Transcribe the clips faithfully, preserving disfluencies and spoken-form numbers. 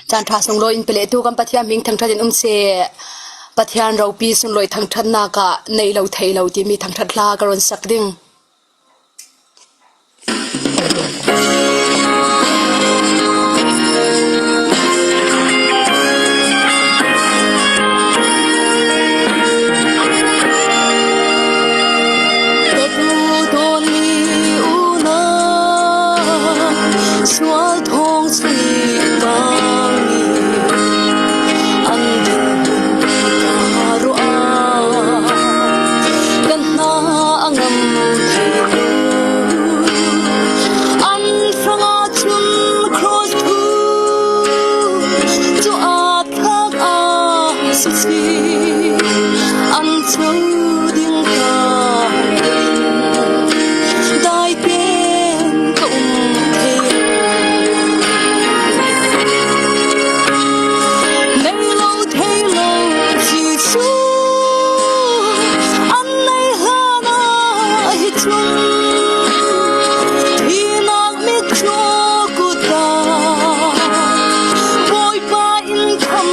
Caan ṭha sunglawi in pe leh tu kan Pathian hming thangṭhat in um seh. Pathian ropi sunlawi thangṭhatnak ah nei lo thei lo timi thangṭhat hla ka run sak ding. Ka tu tawn mi unau sual thawng sui bang an dinhmun ka ruah a, kan hna a ngam thei lo. An hrangah cun cross thu cu aa thlak a si si. An co ding ka dai tein ka um thei. Nei lo thei lo Jesuh an nei hlan ah hi cun thihnak mit cu kut ah Bawipa in kham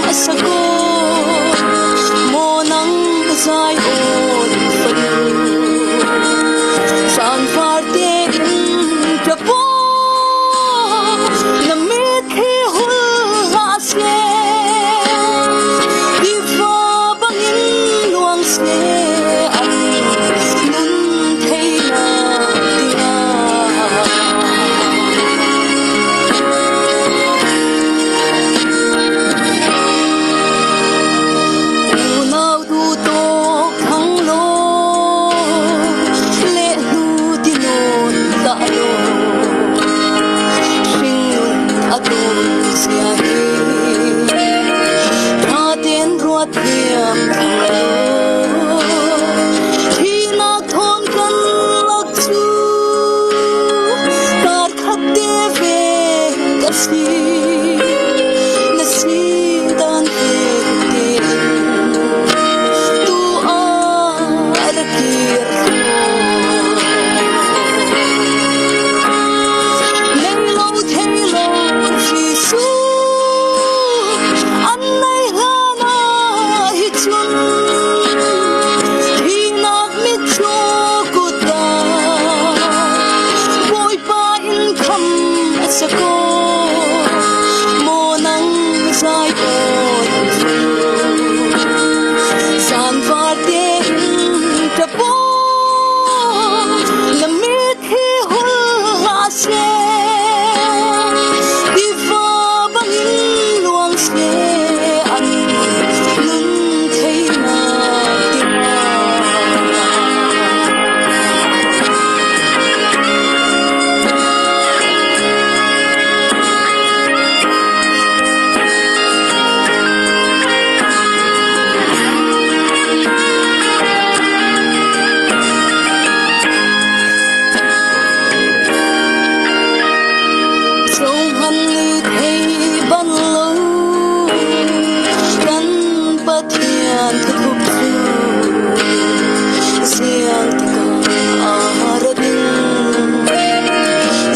a sak aw, maw nang Zion fanu. Zanfar tein ṭap aw, na mitthli hul hlah seh. Tiva bangin luang seh an nun theinak dingah. Unau duh tawk thang law, lehhnu ti nawn dah law, hringnun a tawng zia hi ṭha tein ruat thiam thang law, thihnak thawn kan lak cu kar khat te vek a si, na si dan vek tein tu ah a ra kir. Nei lo thei lo Jesuh an nei hlan ah hi cun thihnak mit cu kut ah Bawipa in kham a sak aw, maw nang Zion fanu. Zanfar tein ṭap aw, na mit hi hul hlah seh. Tiva bangin luang seh an nun theinak dingah. Zohman lut thei ban lo kan Pathian thuthup cu ziang tikah aa rat ding,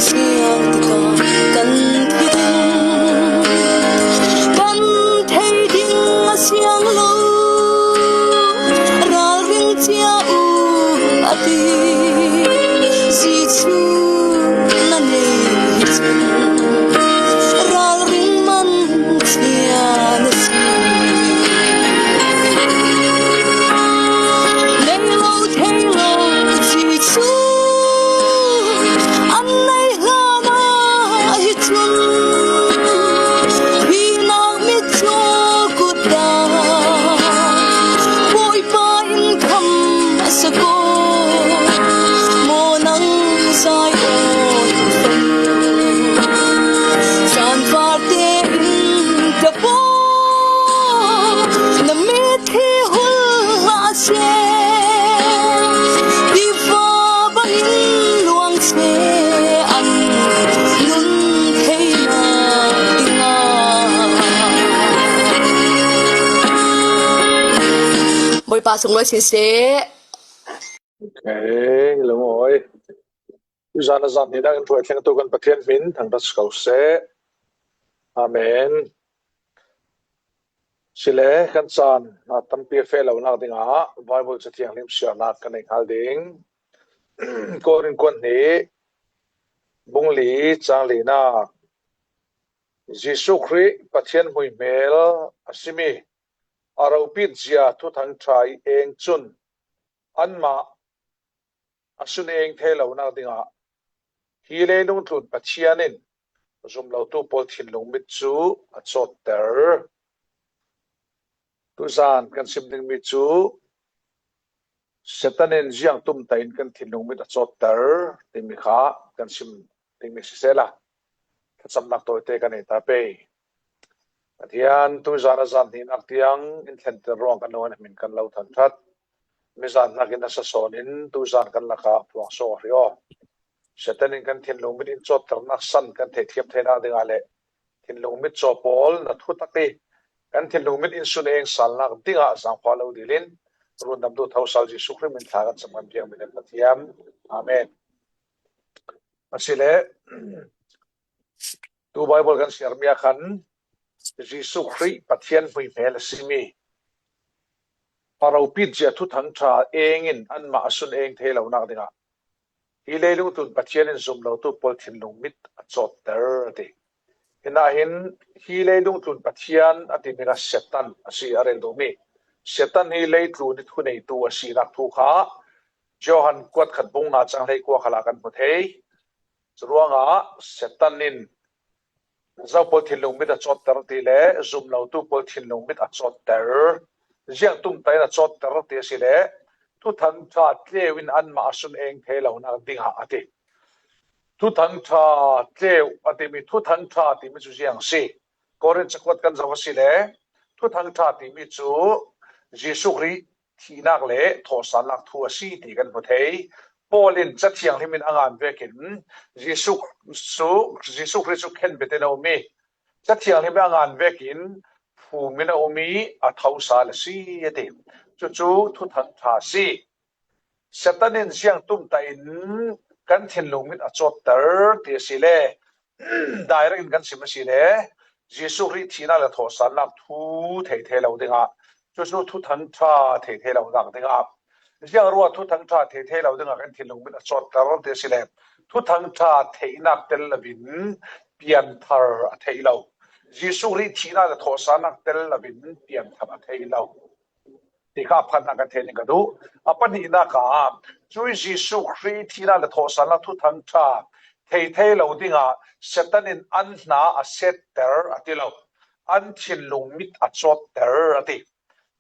ziang tikah kan thi ding, kan thei ding a siang lo, ralring cia u a ti. Jesuh na nei hi cun ralring man cia na si. Nei lo thei lo Jesuh an nei hlan ah hi cun thihnak mit cu kut ah Bawipa in kham a sak aw, maw nang Zion fanu. Zanfar tein ṭap aw, na mit hi hul hlah seh. Tiva bangin luang seh an nun theinak dingah. Bawipa sunglawi sin seh. Okay, lungawih. Zan a zan hi nak in hruai thlengtu kan Pathian hmin thangṭhat si ko seh. Amen. Sile kan caan a tampi a feh lonak dingah Bible ca thianghlim siarnak kan nei hal ding. Korin kuan hnih bung li cang linak. Jesuh Khrih Pathian hmuihmel a simi a ropit zia thuthang ṭha i eng cun anmah a sun eng thei lonak dingah hi leilung tlun Pathian in zumlotu pawl thinlung mit cu a cawtter. Tuzan kan sim dingmi cu Satan in ziang tumtah in kan thinlung mit a cawtter timi kha kan sim dingmi sisehla thlacamnak tawite kan nei ta pei. Pathian, tuzan a zan hnihnak tiang in thlenter ruang kan lo in a hmin kan lo thangṭhat. Mizan hnakin a sa sawn in tuzan kan lakah puang sawh a hri aw. Satan in kan thinlung mit in cawtternak san kan theihthiam theinak dingah le thinlung mit caw pawl na thutak i kan thinlung mit in sun eng salnak dingah zaangfah lo dil in rundamtu thosal Jesuh Khrih min thla kan cam kan piakmi kan Pathian. Amen. Asile tu Bible kan siarmi ah khan Jesuh Khrih Pathian hmuihmel a simi a ropit zia thuthang ṭha eng in anmah a sun eng thei lonak dingah hi leilung tlun Pathian in zumlotu pawl thinlung mit a cawtter a ti. Hinah hin hi leilung tlun Pathian a timi kha Satan a si a rel duhmi. Satan hi leitlun i thuneitu a sinak thu kha Johan kuat khat bung nga cang hleikua khalah kan hmu thei. Curuangah Satan in zo pawl thinlung mit a cawtter ti le zumlotu pawl thinlung mit a cawtter. Ziang tumtah in a cawtter ti a si le thuthang ṭha tleu in anmah a sun eng thei lonak dingah a ti. Thuthang ṭha tleu a timi, thuthang ṭha timi cu ziang si. Korin cakuat kan zoh a si le thuthang ṭha timi cu Jesuh Khrih thihnak le thawhsalnak thu a si ti kan hmu thei. Paul in Ca Thianghlim in a ngan vekin Jesuh cu, Jesuh Khrih cu khenbet in a um i Ca Thianghlim in a ngan vekin phum in a um i a thosal a si a ti. Cucu thuthang ṭha a si. Satan in ziang tumtah in kan thinlung mit a cawtter ti a si le direct in kan sim a si le Jesuh Khrih thihnak le thawhsalnak thu thei thei lo dingah cucu thuthang ṭha thei thei lonak dingah ziang ruah thuthang ṭha thei thei lo dingah kan thinlung mit a cawtter ti a si le thuthang ṭha theihnak tel loin pianthar a theih lo. Jesuh Khrih thihnak le thawhsalnak tel loin pianthar a theih lo. Ti kha a pakhatnak kan thei ning ka duh. A pahnihnak ah cui Jesuh Khrih thihnak le thawhsalnak thuthang ṭha thei thei lo dingah Satan in an hna a setter a ti lo. An thinlung mit a cawtter a ti.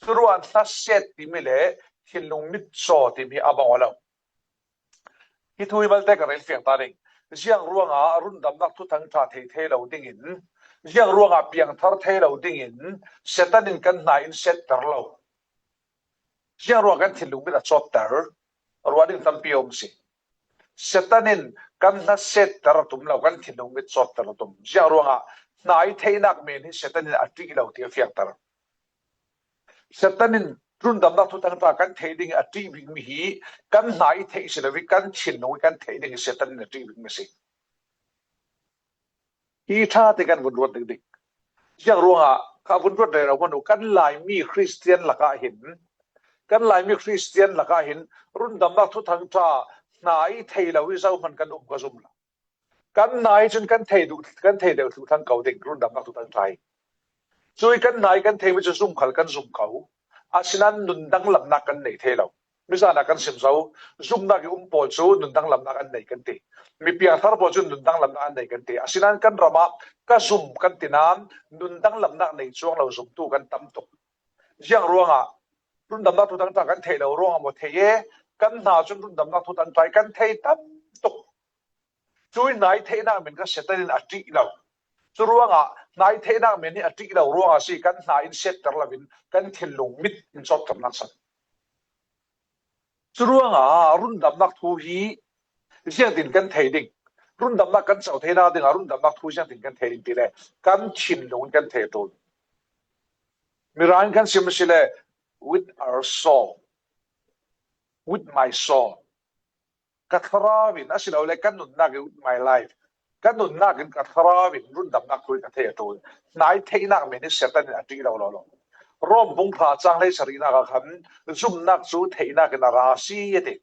Curuah hna set timi le thinlung mit caw timi a bang aw lo. Hi thu hi malte ka rel fiang ta ding. Ziang ruangah rundamnak thuthang ṭha thei thei lo dingin, ziang ruangah piangthar thei lo dingin Satan in kan hna in setter lo. Ziang ruangah kan thinlung mit a cawtter, ruah ding tampi a um si. Satan in kan hna setter a tum lo, kan thinlung mit cawtter a tum. Ziang ruangah hna i theihnak men hi Satan in a ṭih lo ti a fiangter. Satan in rundamnak thuthang ṭha kan theih ding a ṭih bikmi hi kan hna i theih si lo i kan thinlung i kan theih ding hi Satan in a ṭih bikmi si. Hi ṭha te kan vun ruat ding ding. Ziang ruangah kha vun ruat rero hmanh uh kan Laimi Khristian lakah hin, kan Laimi Khristian lakah hin rundamnak thuthang ṭha hna i thei lo i zohman kan um ka zum lo. Kan hna i cun kan thei duh, kan thei deuh thluh thlang ko ding rundamnak thuthang ṭha hi. Cui kan hna i kan theimi cu zum khal kan zum ko. Asinain nundang lamnak kan nei thei lo. Mizan ah kan sim zo, zumnak i um pawl cu nundang lamnak an nei kan ti. Mi piangthar pawl cu nundang lamnak an nei kan ti. Asinain kan ram ah ka zum kan ti nain nundang lamnak nei cuang lo zumtu kan tam tuk. Ziang ruangah rundamnak thuthang ṭha kan theih lo ruangah maw thei e, kan hna cun rundamnak thuthang ṭha kan thei tam tuk. Cui hna i theihnak men kha Satan in a ṭih lo. Cu ruangah hna i theihnak men hi a ṭih lo ruangah si, kan hna in setter loin kan thinlung mit in cawtternak san. Cu ruangah rundamnak thu hi ziangtin kan thei ding, rundamnak kan co theinak dingah rundamnak thu ziangtin kan thei ding ti le kan thinlung in kan thei ṭul. Mirang in kan sim a si le, with our soul, with my soul. Ka thlarau in, asilole kan nunnak in, with my life. Ka nunnak in ka thlarau in rundamnak thu hi ka thei a ṭul. Hnai theihnak men hi Satan in a ṭih lo lo lo. Rom bung hra chang hleisarihnak ah khan zumnak cu theihnak in a ra a si a ti.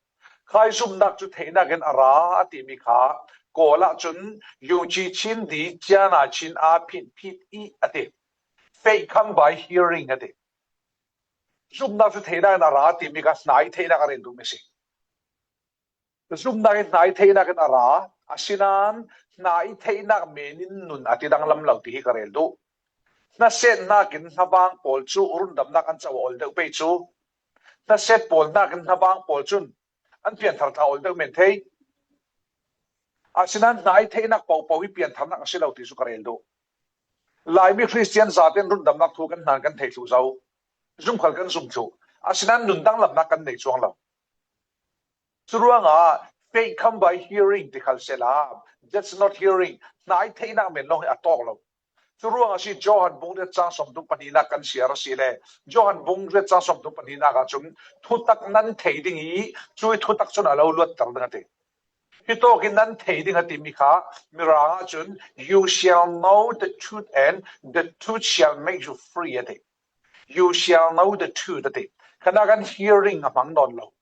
Khai zumnak cu theihnak in a ra a timi kha Kawl ah cun yungci chin di ciana chin a phin phit i a ti. Faith come by hearing a ti. Zumnak cu theihnak in a ra a timi kha hnai theihnak a rel duhmi a si. Zumnak hi hnai theihnak in a ra, asinain hnai theihnak men in nun a ti danglam lo ti hi ka rel duh. Hnasetnak in hnavang pawl cu rundamnak an co a ol deuh pei cu. Hnaset pawl hnak in hnavang pawl cun an pianthar hna ol deuh men thei. Asinain hnai theihnak paohpaoh hi piantharnak a si lo ti cu ka rel duh. Laimi Khristian zaten rundamnak thu kan hna kan thei thluh zo. Zumkhal kan zum thluh. Asinain nun danglamnak kan nei cuang lo. Curuangah faith come by hearing ti khal sehla, that's not hearing. Hnai theihnak men lawng hi a tawk lo. Curuangah si Johan bung riat cang sawmthum pahnihnak kan siar a si le, Johan bung riat cang sawmthum pahnihnak ah cun thutak nan thei ding i, cui thutak cun a lo luatter ding a ti. Hi tawk in nan thei ding a timi kha Mirang ah cun, "You shall know the truth and the truth shall make you free," a ti. "You shall know the truth," a ti. Khanah kan hearing a hmang nawn lo.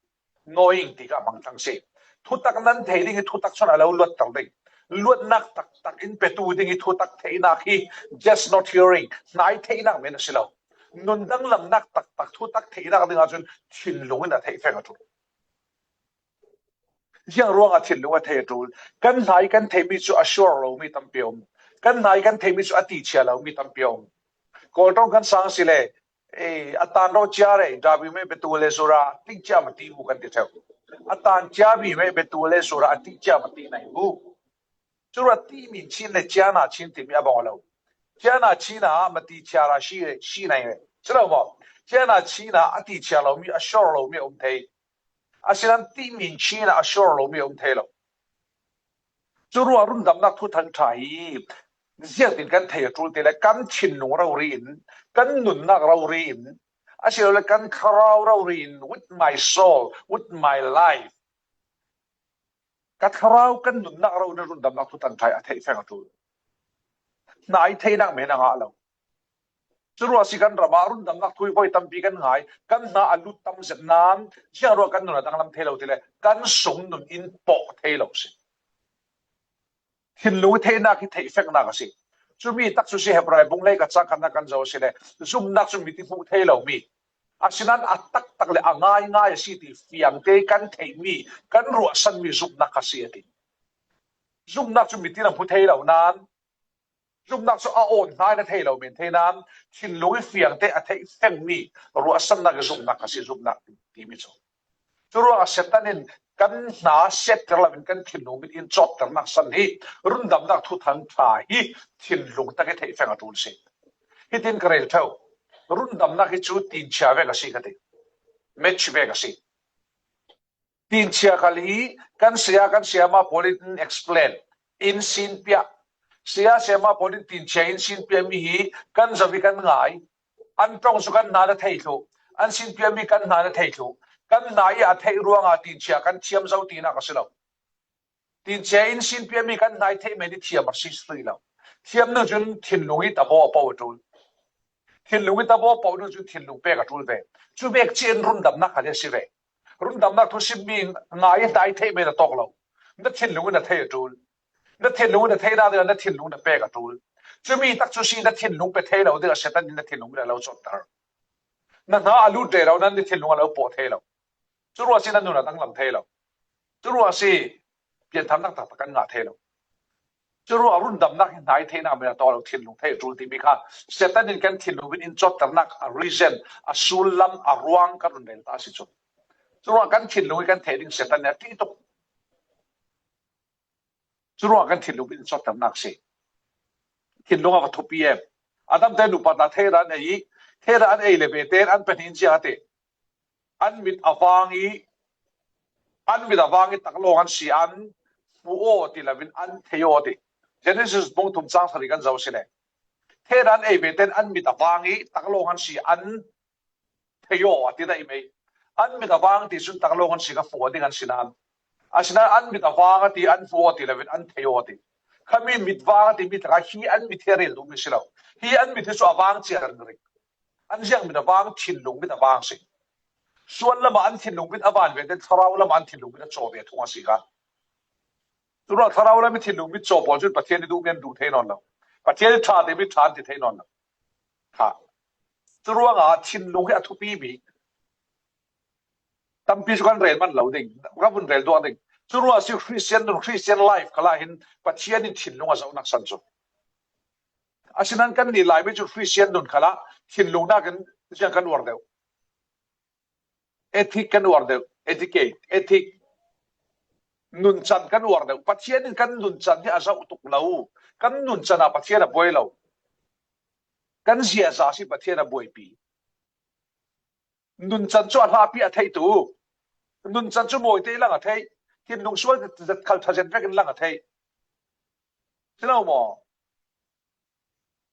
Knowing ti kha a hmang thlang si. Thutak nan thei ding i thutak cun a lo luatter ding. Luatnak taktak in petu ding i thutak theihnak hi just not hearing, hnai theihnak men a si lo. Nun danglamnak taktak thutak theihnak ding ahcun thinlung in a theih feng a ṭul. Ziang ruangah thinlung a theih a ṭul? Kan hnai kan theihmi cu a sure lomi tampi a um. Kan hnai kan theihmi cu a tichia lomi tampi a um. Kawl ṭong kan sang si le, "Ei, a tan rawh cia rei, dabi mei betu le zura, a ti cia ma ti u," kan ti ṭheu. A tan cia bi mei betu le zura, a ti cia ma ti nai u. Cu ruah ti min chin le ciana chin timi a bang lo. Ciana chin ah ma ti chia ra si, si nai le. Si lo maw? Ciana chin ah a tichia lomi, a sure lomi a um thei. Asinain ti min chin ah a sure lomi a um thei lo. Cu ruah rundamnak thuthang ṭha hi ziangtin kan thei a ṭul ti le, kan thinlung rori in, kan nunnak rori in, a si lo le kan thlarau rori in, with my soul, with my life. Ka thlarau kan nunnak rori in rundamnak thuthang ṭha a theih feng a ṭul. Hnai theihnak men a ngah lo. Cu ruah si kan ram ah rundamnak thu hi voi tampi kan ngai, kan hna a lut tam zet nan, ziang ruah kan nun a danglam thei lo ti le, kan sung nun in pawh thei lo si. Thinlung i theihnak hi theih feknak a si. Cumi tak cu si Hebrai bung lei ka cang khatnak kan zoh a si le, zumnak cu mit i hmuh thei lomi, asinain a taktak le a ngaingai a si ti fiangte kan theihmi, kan ruahsanmi zumnak kha si a ti. Zumnak cu mit in a hmu thei lo nan, zumnak cu a awn hna in a thei lo men thei nan, thinlung i fiangte a theih fengmi ruahsannak i zumnak kha si zumnak timi cu. Curuangah Satan in kan hna setter lo in kan thinlung mit in cawtternak san hi rundamnak thuthang ṭha hi thinlung tak i theih feng a ṭul si. Hitin ka rel ṭheu. Rundamnak hi cu tinchia vek a si ka ti. Match vek a si. Tinchia khal hi kan saya, kan sayama pawl in explain, in sinpiak. Saya, sayama pawl in tinchia in sinpiakmi hi kan zoh i kan ngai. An ṭong cu kan hna na thei thluh, an sinpiakmi kan hna na thei thluh. Kan hna i a theih ruangah tinchia kan thiam zo tinak a si lo. Tinchia in sinpiakmi kan hna i theih men i thiam a si rih lo. Thiam ning cun thinlung i tabaw a paoh a ṭul. Thinlung i tabaw a paoh ning cun thinlung pek a ṭul ve. Cu vek cia in rundamnak kha le si ve. Rundamnak thu simmi ngai i hna i theih men a tawk lo. Na thinlung in a thei a ṭul. Na thinlung in a theihnak dingah na thinlung na pek a ṭul. Cumi tak cu si na thinlung pe thei lo dingah Satan in na thinlung in a lo cawtter. Na hna a lut rero nan na thinlung a lo pawh thei lo. Cu ruah si na nun a danglam thei lo. Cu ruah si piantharnak taktak kan ngah thei lo. Cu ruah rundamnak hi hnai theihnak men a tawk lo, thinlung theih a ṭul timi kha Satan in kan thinlung mit in cawtternak a reason, a sullam, a ruang kan run rel ta a si cu. Cu ruah kan thinlung hi kan theih ding Satan in a ṭih tuk. Cu ruah kan thinlung in cawtternak si. Thinlung a va thupi em. Adam te nupa ta theira an ei i, theira an ei le ve tein an pahnih in ziah a ti. An mit a vang i, an mit a vang i taklawng an si an hmu aw ti lo in an thei aw ti. Genesis bung thum cang sarih kan zoh si le. Theira an ei ve tein an mit a vang i taklawng an si an thei aw a ti daih mei. An mit a vang ti cun taklawng an si kha hmu aw ding an si nan. Asinain an mit a vang a ti, an hmu aw ti lo in an thei aw a ti. Khami mit vang a ti mi taka hi an mit hi a rel duh mi si lo. Hi an mit hi chu a vang cia ringring. An ziang mit a vang, thinlung mit a vang si. Suan lama an thinlung mit a van ve ten thlarau lama an thinlung mit a chaw ve thung a si kha. Churuang thlarau lama thinlung mit chaw pawl cun Pathian i duh mi an duh thei nawn lo. Pathian i ṭha ti mi ṭha an ti thei nawn lo. Kha. Churuangah thinlung hi a thupi mi tampi chu kan rel man lo ding, ka vun rel duak ding. Churuang si Christian nun, Christian life khalah hin Pathian in thinlung a zohnak san chu. Asinan kan nih lai mi cu Christian nun khalah thinlung nakin ziang kan uar deuh. Ethic kan uar deuh, etiquette, ethic. Nuncan kan uar deuh. Pathian in kan nuncan hi a zoh tuk lo. Kan nuncan ah Pathian a buai lo. Kan ziaza si Pathian a buaipi. Nuncan cu a hlapi a thei tu. Nuncan cu mawi te lang a thei. Thinlung sual zat khal ṭha zet vekin lang a thei. Si lo maw?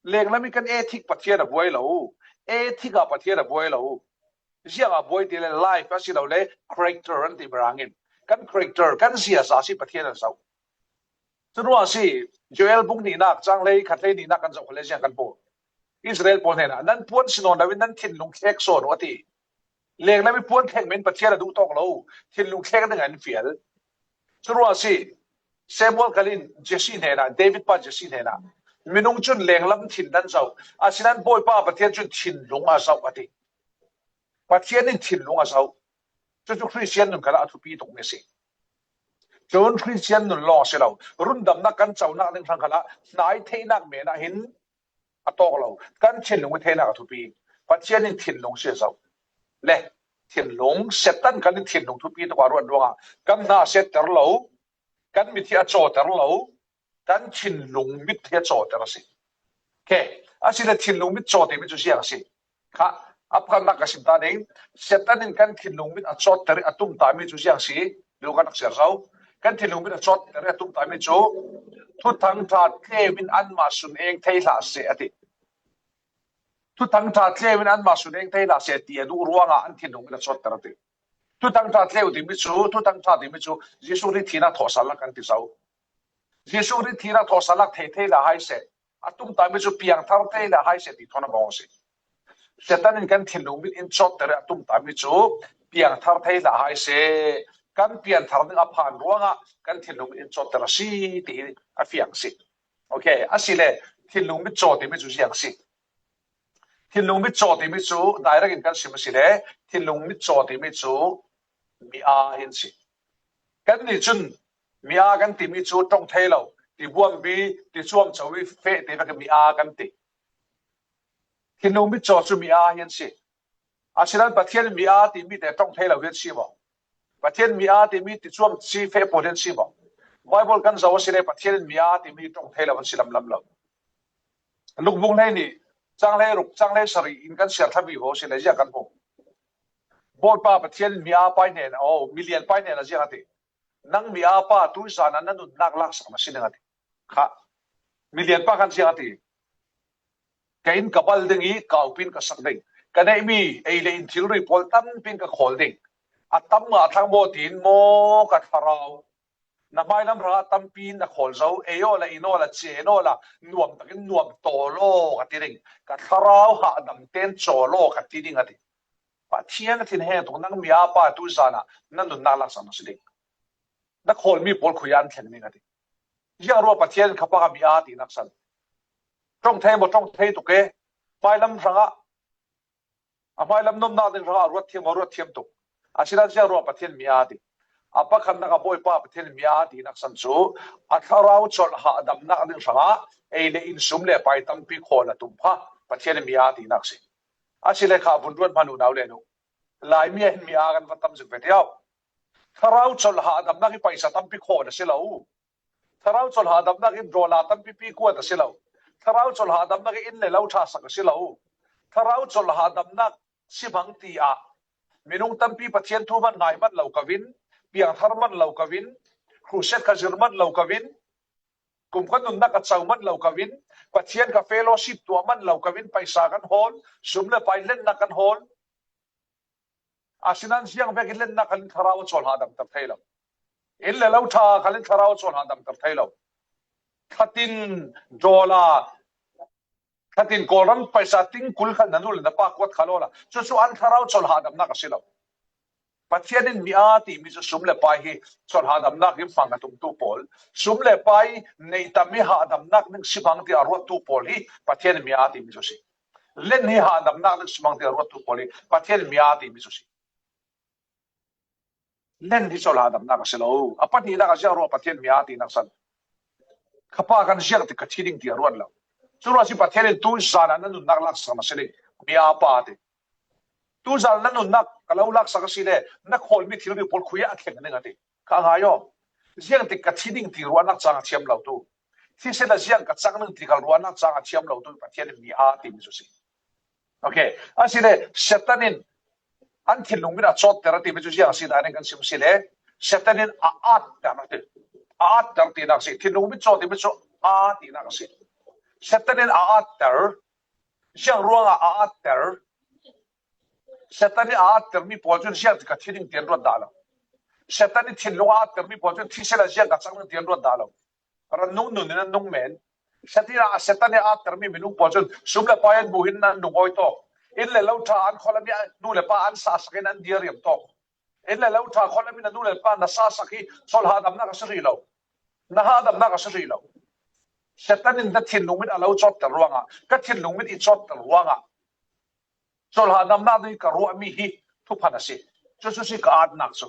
Lenglam i kan ethic Pathian a buai lo. Ethic a Pathian a buai lo. Ziang a buai ti le life a si lo le character an ti berangin. Kan character, kan ziaza si Pathian a zoh. Curuang si Joel bung nihnak, cang hlei khat hlei nihnak kan zoh kha le ziang kan pawl. Israel pawl hnenah, nan puan si nawn loin nan thinlung thlek sawn uh a ti. Lenglam i puan thlek men Pathian a duh tawk lo, thinlung thlek ding an fial. Curuang si Samuel khalin Jesse hnenah, David pa Jesse hnenah, minung cun lenglam thin nan zoh, asinan Bawipa Pathian cun thinlung a zoh a ti. Pathian in thinlung a zoh. Cucu Christian nun khalah a thupi tuk mi a si. Cun Christian nun lawng a si lo. Rundamnak kan conak ding hrang khalah hnai theihnak men ah hin a tawk lo. Kan thinlung i theinak a thupi. Pathian in thinlung si a zoh. Le thinlung, Satan kan in thinlung thupi tuk a ruat ruangah kan hna a setter lo, kan mit hi a cawter lo, kan thinlung mit hi a cawter a si. Ke, a si le thinlung mit cawter mi cu ziang a si. Kha, a pakhatnak ka sim ta ding. Satan in kan thinlung mit a cawtter i a tumtami cu ziang si, lu kan rak siar zo. Kan thinlung mit a cawtter i a tumtami cu thuthang ṭha tleu in anmah sun eng thei hlah seh a ti. Thuthang ṭha tleu in anmah sun eng thei hlah seh ti a duh ruangah an thinlung mit a cawtter a ti. Thuthang ṭha tleu timi cu, thuthang ṭha timi cu Jesuh Khrih thihnak thawhsalnak kan ti zo. Jesuh Khrih thihnak thawhsalnak thei thei hlah hai seh. A tumtami cu piangthar thei hlah hai seh ti thawn a bang a si. Satan in kan thinlung mit in cawtter i a tumtami cu piangthar thei hlah hai seh. Kan pianthar ding a phan ruangah kan thinlung mit in cawtter a si ti hi a fiang a si. Okay, a si le thinlung mit caw timi cu ziang a si. Thinlung mit caw timi cu direct in kan sim a si le thinlung mit caw timi cu mi aa hi an si. Kannih cun mi aa kan timi cu ṭong thei lo, tibuambi, ticuamco i feh te vekin mi aa kan ti. Thinlung mit caw cu mi aa hi an si. Asinan Pathian in mi aa timi te ṭong thei lo hi an si maw? Pathian mi aa timi ticuam si feh pawl hi an si maw? Bible kan zoh a si le Pathian in mi aa timi ṭong thei lo an si lamlam lo. Lukbung hleihnih, cang hleiruk, cang hleisarih in kan siar thlavi ho si le ziah kan hmu. Bawipa Pathian in mi aa pai hnen, aw, milian pai hnen a ziah a ti. Nang mi aa pa tuizan ah na nunnak laksak na si ding a ti. Kha. Milian pa khan ziah a ti. Ka inn ka bal ding i ka upin ka sak ding. Ka neihmi ei le in thilri pawl tampin ka khawl ding. A tam ngah thlang maw tiin maw ka thlarau. Na hmailam hrangah tampi na khawl zo, ei awla, in awla, cen awla, nuam takin nuam tawl aw ka ti ding. Ka thlarau hahdam ten cawl aw ka ti ding a ti. Pathian a thin heng tuk nang mi aa pa tuizan ah na nunnak laksak na si ding. Na khawlmi pawl khui ah an thleng ding a ti. Ziang ruah Pathian in khapa mi aa tinak san. Ṭong thei maw ṭong thei tuk e. Hmailam hrangah A hmailam nuamnak ding hrangah ruat thiam maw ruat thiam tuk. Asinan ziang ruah Pathian mi aa ti. A pakhatnak a Bawipa Pathian mi aa tinak san cu a thlarau colh hahdamnak ding hrangah ei le in sum le pai tampi khawl a tum kha Pathian mi aa tinak si. A si le kha vun ruat hmanh unau le nu. Laimi ah hin mi aa kan va tam zing ve tiau. Thlarau colh hahdamnak hi paisa tampi khawl a si lo. Thlarau colh hahdamnak in dollar tampipi kuat a si lo. Thlarau colh hahdamnak in inn le lo ṭha sak a si lo. Thlarau colh hahdamnak si hmang ti ah minung tampi Pathian thu hman ngai man lo ka vin, piangthar man lo ka vin, crusade ka zir man lo ka vin, kum ka nunnak a co man lo ka vin, Pathian ka fellowship tuah man lo ka vin, paisa kan hawl, sum le pai lennak kan hawl. Asinan ziang vekin lennak khalin thlarau a colh hahdamter thei lo. Inn le lo ṭha khalin thlarau a colh hahdamter thei lo. Khatin dollar, khatin Kawlram paisa ting kul khat na nu le na pa kuat kha lo la. Chu chu an thlarau chawlh hahdamnak a si lo. Pathian in mi a timi chu sum le pai hi chawlh hahdamnak hi hmang a tumtu pawl, sum le pai nei tam hi hahdamnak ning si hmang ti a ruattu pawl hi Pathian in mi a timi chu si. Len hi hahdamnak ning si hmang ti a ruattu pawl hi Pathian in mi a timi chu si. Len hi chawlh hahdamnak a si lo. A pahnihnak a ziah ruah Pathian mi a tinak san. Ka pa kan ziak ti ka thi ding ti a ruat lo. Chu ruah si Pathian in tu zan a na nunnak laksak na si ding. Mi a pa ti. Tu zan na nunnak ka lo laksak a si le, na khawl mi thil mi pawl khui a thleng ning a ti. Ka ngai aw. Ziang ti ka thi ding ti ruahnak cang a thiam lo tu. Thi sela ziang ka cang ning ti ka ruahnak cang a thiam lo tu Pathian in mi a timi chu si. Okay. A si le, Satan in an thinlung mit a cawtter a timi chu ziang a si dan in kan sim si le, Satan in a atter a ti. A atter tinak si. Thinlung mit cawt timi chu a tinak si. Satan in a atter, ziang ruangah a atter, Satan in a atter mi pawl cun ziang ti ka thi ding ti an ruat dah lo. Satan in thinlung a atter mi pawl cun thi sela ziang ka cang ding ti an ruat dah lo. Ran nung nun in an nung men. Satan a, Satan in a atter mi minung pawl cun sum le pai an hmu hin an lungawi tawk. Inn le lo ṭha an khawl a mi nu le pa an sahsak in an diariam tawk. Inn le lo ṭha khawl a mi na nu le pa na sahsak hi chawlh hahdamnak a si rih lo. Na hahdamnak a si rih lo. Satan in na thinlung mit a lo cawtter ruangah, ka thinlung mit i cawtter ruangah, chawlh hahdamnak ding ka ruahmi hi thuphan a si. Cu cu si ka atnak cu.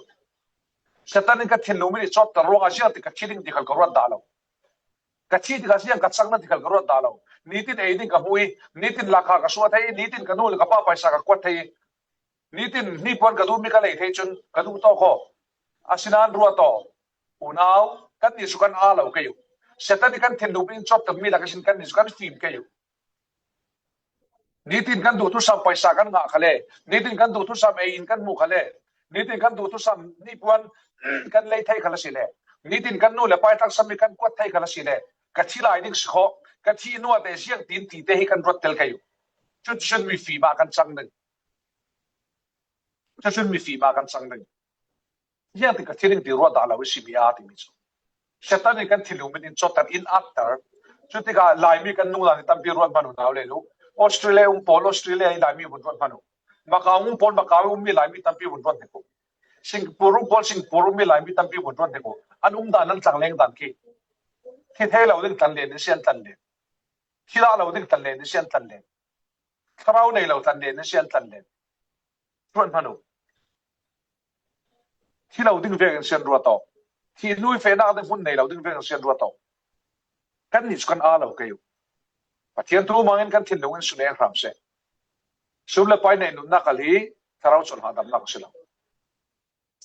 Satan in ka thinlung mit i cawtter ruangah ziang ti ka thi ding ti khal ka ruat dah lo. Ka thi ti ka ziang ka cang na ti khal ka ruat dah lo. Nitin ei ding ka hmu i, nitin lakha ka suah thei i, nitin ka nu le ka pa paisa ka kuat thei i, nitin hnipuan ka duhmi ka lei thei cun ka duh tawk aw. Asinain ruat aw. Unau, kannih cu kan aa lo kei uh. Satan in kan thinlung in cawttermi lak ihsin kannih cu kan fim kei uh. Nitin kan duh thusam paisa kan ngah khal le, nitin kan duh thusam ei in kan hmuh khal le, nitin kan duh thusam hnipuan kan lei thei khal a si le, nitin kan nu le pa i tlaksam i kan kuat thei khal a si le, ka thi lai ding si khawh, ka thi nuate ziang tin tite hi kan ruat tel kei uh. Cuticun mifim ah kan cang ding. Cuticun mifim ah kan cang ding. Ziang ti ka thi ding ti ruat dah lo i si mi a timi cu. Satan in kan thinlung mit in cawtter in atter. Cutikah Laimi kan nung dan i tampi ruat hmanh uh nau le lu. Australia um pawl Australia i Laimi vun ruat hmanh uh. Macau um pawl Macau i ummi Laimi tampi vun ruat hnik uh. Singapore um pawl Singapore ummi Laimi tampi vun ruat hnik uh. An um dan an tlangleng dan khi. Thi thei lo ding tlanlen in si an tlanlen. Thi dah lo ding tlanlen in si an tlanlen. Thlarau nei lo tlanlen in si an tlanlen. Ruat hmanh uh. Thi lo ding vekin sian ruat aw. Thi nui fehnak ding hmun nei lo ding vekin sian ruat aw. Kannih cu kan aa lo kei uh. Pathian thu hmangin kan thinlung in suneng hram seh. Sum le pai nei nunnak kal hi thlarau chawlh hahdamnak a si lo.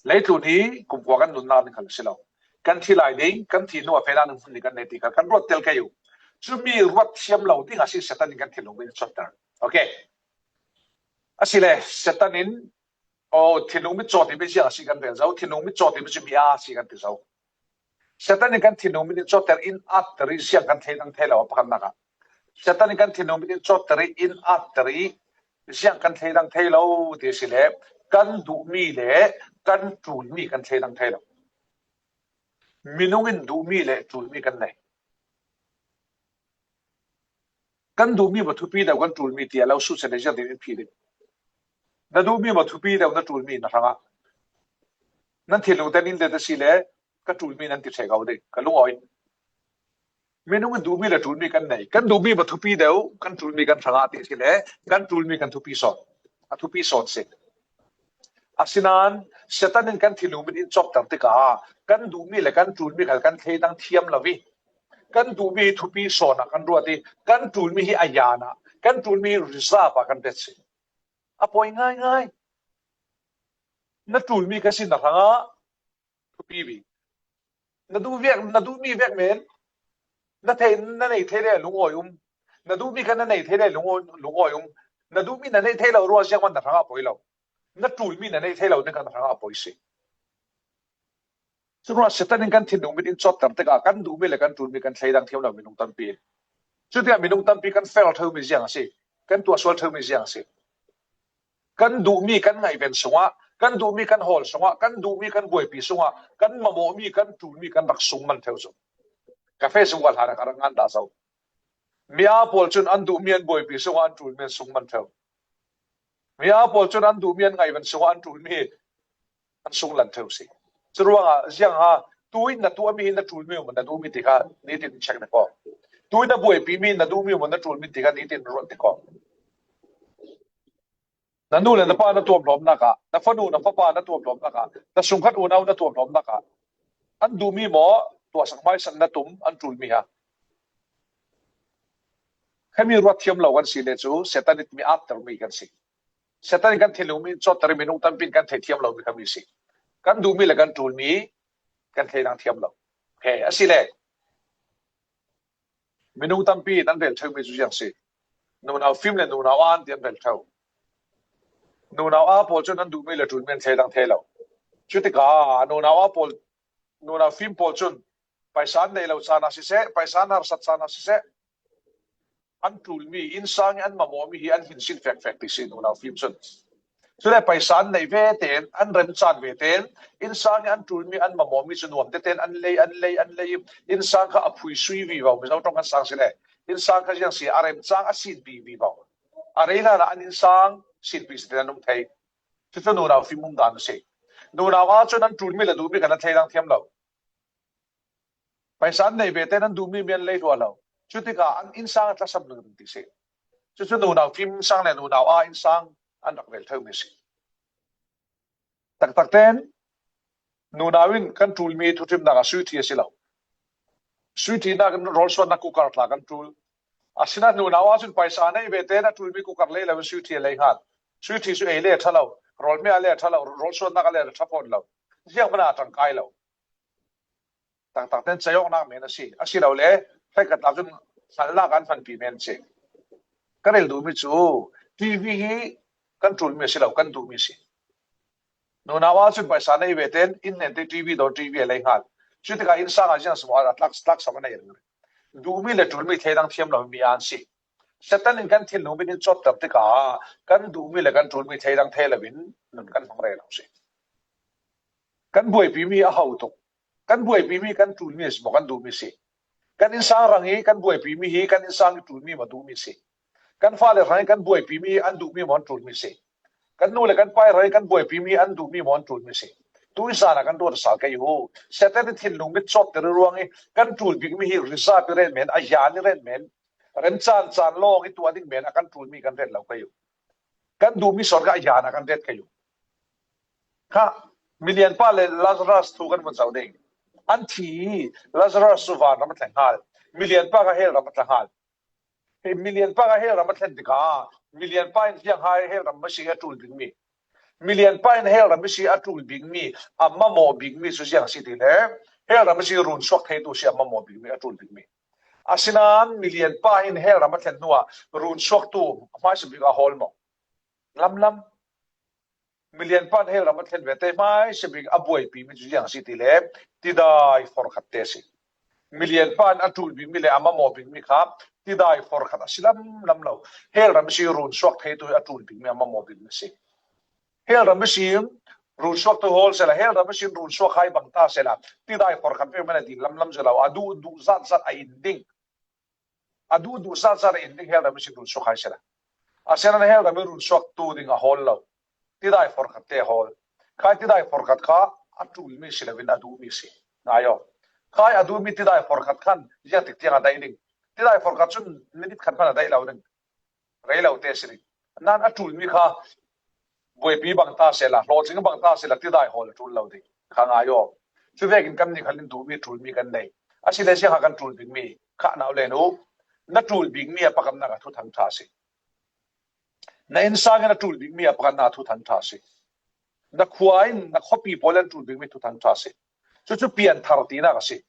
Leitlun hi kumkhua kan nunnak ding khal a si lo. Kan thi lai ding, kan thi hnu a fehnak ding hmun ding kan nei ti khal kan ruat tel kei uh. Cumi ruat thiam lo ding a si Satan in kan thinlung in cawtter. Okay. Asile Satan in Aw, thinlung mit cawt timi ziang a si kan rel zo, thinlung mit cawt timi cu mi a si kan ti zo. Satan in kan thinlung mit in cawtter in atter i ziang kan thleidang thei lo a pakhatnak ah. Satan in kan thinlung mit in cawtter i in atter i ziang kan thleidang thei lo ti si le kan duhmi le kan ṭulmi kan thleidang thei lo. Minung in duhmi le ṭulmi kan nei. Kan duhmi maw thupi deuh kan ṭulmi tiah lo suhset le ziatin in phih ding. Na duhmi maw thupi deuh na ṭulmi na hrangah nan thinlung ten in let a si le ka ṭulmi nan ti ṭheh ko ding ka lungawi. Minung in duhmi le ṭulmi kan nei. Kan duhmi maw thupi deuh kan ṭulmi kan hrangah ti si le kan ṭulmi kan thupi sawn. A thupi sawn si. Asinain Satan in kan thinlung mit in cawtter tikah kan duhmi le kan ṭulmi khal kan thleidang thiam lo i kan duhmi hi thupi sawn ah kan ruat i kan ṭulmi hi a yan ah kan ṭulmi hi reserve ah kan pet si. A poi ngaingai. Na ṭulmi ka sin na hrangah thupi bik. Na duh vek, na duhmi vek men. Na thei, na nei thei le lungawi um. Na duhmi kha na nei thei le lungawi, lungawi um. Na duhmi na nei thei lo ruah ziang man na hrangah poi lo. Na ṭulmi na nei thei lo ning kha na hrangah poi si. Curuangah Satan in kan thinlung mit in cawtter tikah kan duhmi le kan ṭulmi kan thleidang thiam lo minung tampi. Cutikah minung tampi kan fel ṭheumi ziang a si. Kan tuahsual ṭheumi ziang a si. Kan duhmi kan ngaihven sungah, kan duhmi kan hawl sungah, kan duhmi kan buaipi sungah, kan mamawhmi kan ṭulmi kan rak sung man theu cu. Ka Facebook ah hlan a ka rak ngan dah zo. Mi aa pawl cun an duhmi an buaipi sungah an ṭulmi an sung man ṭheu. Mi aa pawl cun an duhmi an ngaihven sungah an ṭulmi an sung lan ṭheu si. Curuangah ziang ha, tuin na tuahmi hi na ṭulmi maw na duhmi ti kha nitin check ni ko. Tuin na buaipimi na duhmi maw na ṭulmi ti kha nitin ruat ni ko. Na nu le na pa na tuamhlawmnak ah, na fanu na fapa na tuamhlawmnak ah, na sungkhat unau na tuamhlawmnak ah, an duhmi maw tuahsak hmaisan na tum an ṭulmi ha. Khami ruat thiam lo kan si le cu Satan in mi atter mi kan si. Satan in kan thinlung mi cawtter, minung tampi in kan thei thiam lo mi khami si. Kan duhmi le kan ṭulmi kan thei dang thiam lo. He, a si le. Minung tampi in an rel ṭheu mi cu ziang si. Nunau fim le nunau an ti an rel ṭheu. Nunau a pawl cun an duhmi le ṭulmi an thei dang thei lo. Cutikah nunau a pawl, nunau fim pawl cun paisa an nei lo caan ah siseh, paisa an harsat caan ah siseh, an ṭulmi, innsang i an mamawhmi hi an hin sin fekfek ti si nunau fim cun. Cule paisa an nei ve tein, an remcaan ve tein, innsang i an ṭulmi an mamawhmi cu nuam te tein an lei, an lei, an lei. Innsang kha a phui sui vivo, Mizo ṭong kan sang si le, innsang kha ziang si, a remcang a sin vivo. A rei hlan ah an innsang sin pi si tein an um thei. Cucu nunau fim um dan a si. Nunau ah cun an ṭulmi le duhmi kan an thei dang thiam lo. Paisa an nei ve tein an duhmi mi an lei hluah lo. Cutikah an innsang a tlasam ringring ti si. Cucu nunau fim sang le nunau a innsang an rak rel ṭheu mi si. Taktak tein nunau in kan ṭulmi thuṭhimnak ah sweetie a si lo. Sweetie nak in rawl suannak cooker tla kan ṭul. Asinain nunau ah cun paisa a nei ve tein a ṭulmi cooker lei lo in sweetie a lei hngal. Sweetie cu ei le a ṭha lo, rawl me a le a ṭha lo, rawl suannak a le a ṭha fawn lo. Zianghman a ṭangkai lo. Taktak tein ceiawknak men a si. A si lo le, hrekkhat lak cun hngalhnak an hmanpi men a si. Ka rel duhmi cu T V hi kan ṭulmi a si lo, kan duhmi a si. Nunau ah cun paisa nei ve tein inn hnen te T V dawn T V a lei hngal. Cutikah innsang ah ziang sawm a tlak, tlak sawm a nei ringring. Duhmi le ṭulmi thei dang thiam lo mi an si. Satan in kan thinlung bik in cawtter tikah kan duhmi le kan ṭulmi thei dang thei lo in nun kan hmang rero si. Kan buaipimi a ho tuk. Kan buaipimi kan ṭulmi a si maw kan duhmi si. Kan innsang hrang i kan buaipimi hi kan innsang i ṭulmi maw duhmi si. Kan fale hrang i kan buaipimi an duhmi maw an ṭulmi si. Kan nu le kan pa hrang i kan buaipimi an duhmi maw an ṭulmi si. Tuizan ah kan ruat a sal kei u. Satan i thinlung mit cawtter i ruang i kan ṭul bikmi hi reserve i ren men, a yan i ren men, remcaan caan lawng i tuah ding men a kan ṭulmi kan ret lo kei u. Kan duhmi sawn kha a yan a kan ret kei u. Kha, milianpa le Lazarus thu kan vun zoh ding. An thi i Lazarus cu vanram a thleng hngal. Milianpa kha hell ram a thleng hngal. Hei milianpa kha hell ram a thlen tikah milianpa in ziang hai hell ram a si a ṭul bikmi. Milianpa in hell ram a si a ṭul bikmi, a mamawh bikmi cu ziang a si ti le hell ram a si run suak theitu si a mamawh bikmi, a ṭul bikmi. Asinain milianpa in hell ram a thlen hnuah run suaktu hmaisa bik a hawl maw? Lamlam. Milianpa in hell ram a thlen ve te hmaisa bik a buaipimi cu ziang a si ti le tidai forkhat te a si. Milianpa in a ṭul bikmi le a mamawh bikmi kha tidai forkhat a si lamlam lo. Hell ram a si run suak theitu a ṭul bikmi a mamawh bikmi a si. Hell ram a si run suaktu hawl sela, hell ram a si run suak hai bang ta sela, tidai forkhat pek man a dil lamlam si lo, a duh duh zat zat a in ding. A duh duh zat zat a in ding hell ram a si run suak hai sela. Asinain hell ram i run suaktu ding a hawl lo. Tidai forkhat te a hawl. Khai tidai forkhat kha a ṭulmi si loin a duhmi si. Ngai aw. Khai a duhmi tidai forkhat khan ziang tik tiang a daih ding. Tidai forkhat cun minit khat hmanh a daih lo ding. Rei lo te si ding. Nan a ṭulmi kha buaipi bang ta sela, hlawhtling bang ta sela, tidai hawl a ṭul lo ding. Kha ngai aw. Cuvekin kan nih khalin duhmi ṭulmi kan nei. Asile ziang kha kan ṭul bikmi kha nau le nu. Na ṭul bikmi a pakamnak a thuthang ṭha si. Na innsang in a ṭul bikmi a pakhatnak thuthang ṭha a si. Na khua in, na khuapi pawl in a ṭul bikmi thuthang ṭha a si. Cucu pianthar tinak a si.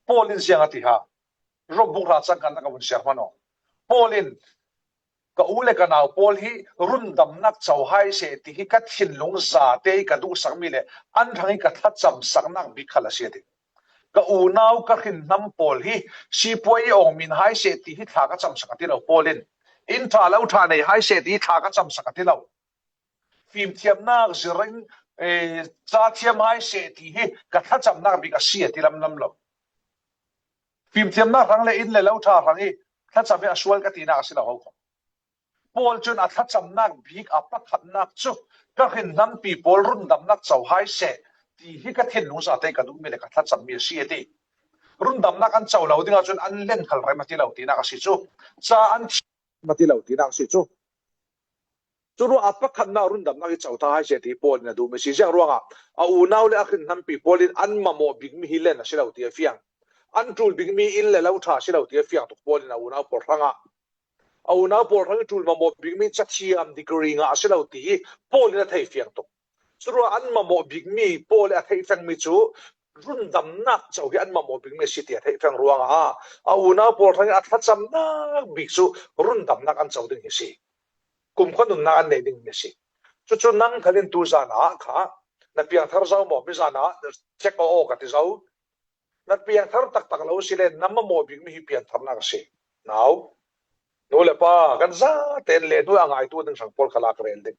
Paul in ziang a ti ha. Rom bung hra cang khatnak a vun siar hmanh aw. Paul in, ka u le ka nau pawl hi rundamnak co hai seh ti hi ka thinlung zate i ka duhsakmi le an hrang i ka thlacamsaknak bik khal a si a ti. Ka unau ka hrinhnam pawl hi sipuai i awng min hai seh ti hi thla ka camsak a ti lo, Paul in. Inn ṭha lo ṭha nei hai seh ti hi thla ka camsak a ti lo. Fimthiamnak zirin, eh, ca thiam hai seh ti hi ka thlacamnak bik a si a ti lamlam lo. Fimthiamnak hrang le inn le lo ṭha hrang hi thlacam hi a sual ka tinak a si lo ho kho. Paul cun a thlacamnak bik a pakhatnak cu ka hrinhnanpi pawl rundamnak co hai seh ti hi ka thinlung zate ka duhmi le ka thlacammi a si a ti. Rundamnak an co lo dingah cun an len khal rem a ti lo tinak a si cu. Ca an thi a ti lo tinak a si cu. Curuangah a pakhatnak rundamnak hi co ta hai seh ti Paul in a duhmi a si. Ziang ruangah a unau le a hrinhnanpi pawl in an mamawh bikmi hi len a si lo ti a fiang. An ṭul bikmi inn le lo ṭha a si lo ti a fiang tuk Paul in a unau pawl hrangah. A unau pawl hrang ih ṭul mamawh bikmi cathiam degree ngah a si lo ti hi Paul in a thei fiang tuk. Curuangah an mamawh bikmi Paul in a theih fengmi cu rundamnak co hi an mamawh bikmi a si ti a theih feng ruangah a unau pawl hrang ih a thlacamnak bik cu rundamnak an co ding hi si. Kumkhua nunnak an nei dingmi a si. Cucu nang khal in tu zan ah kha na piangthar zo maw? Mi zan ah check aw aw ka ti zo. Na piangthar taktak lo si le na mamawh bikmi hi piantharnak a si. Nau, nu le pa, kan zate in le hnu a ngaitu ding hrang pawl kha lak rel ding.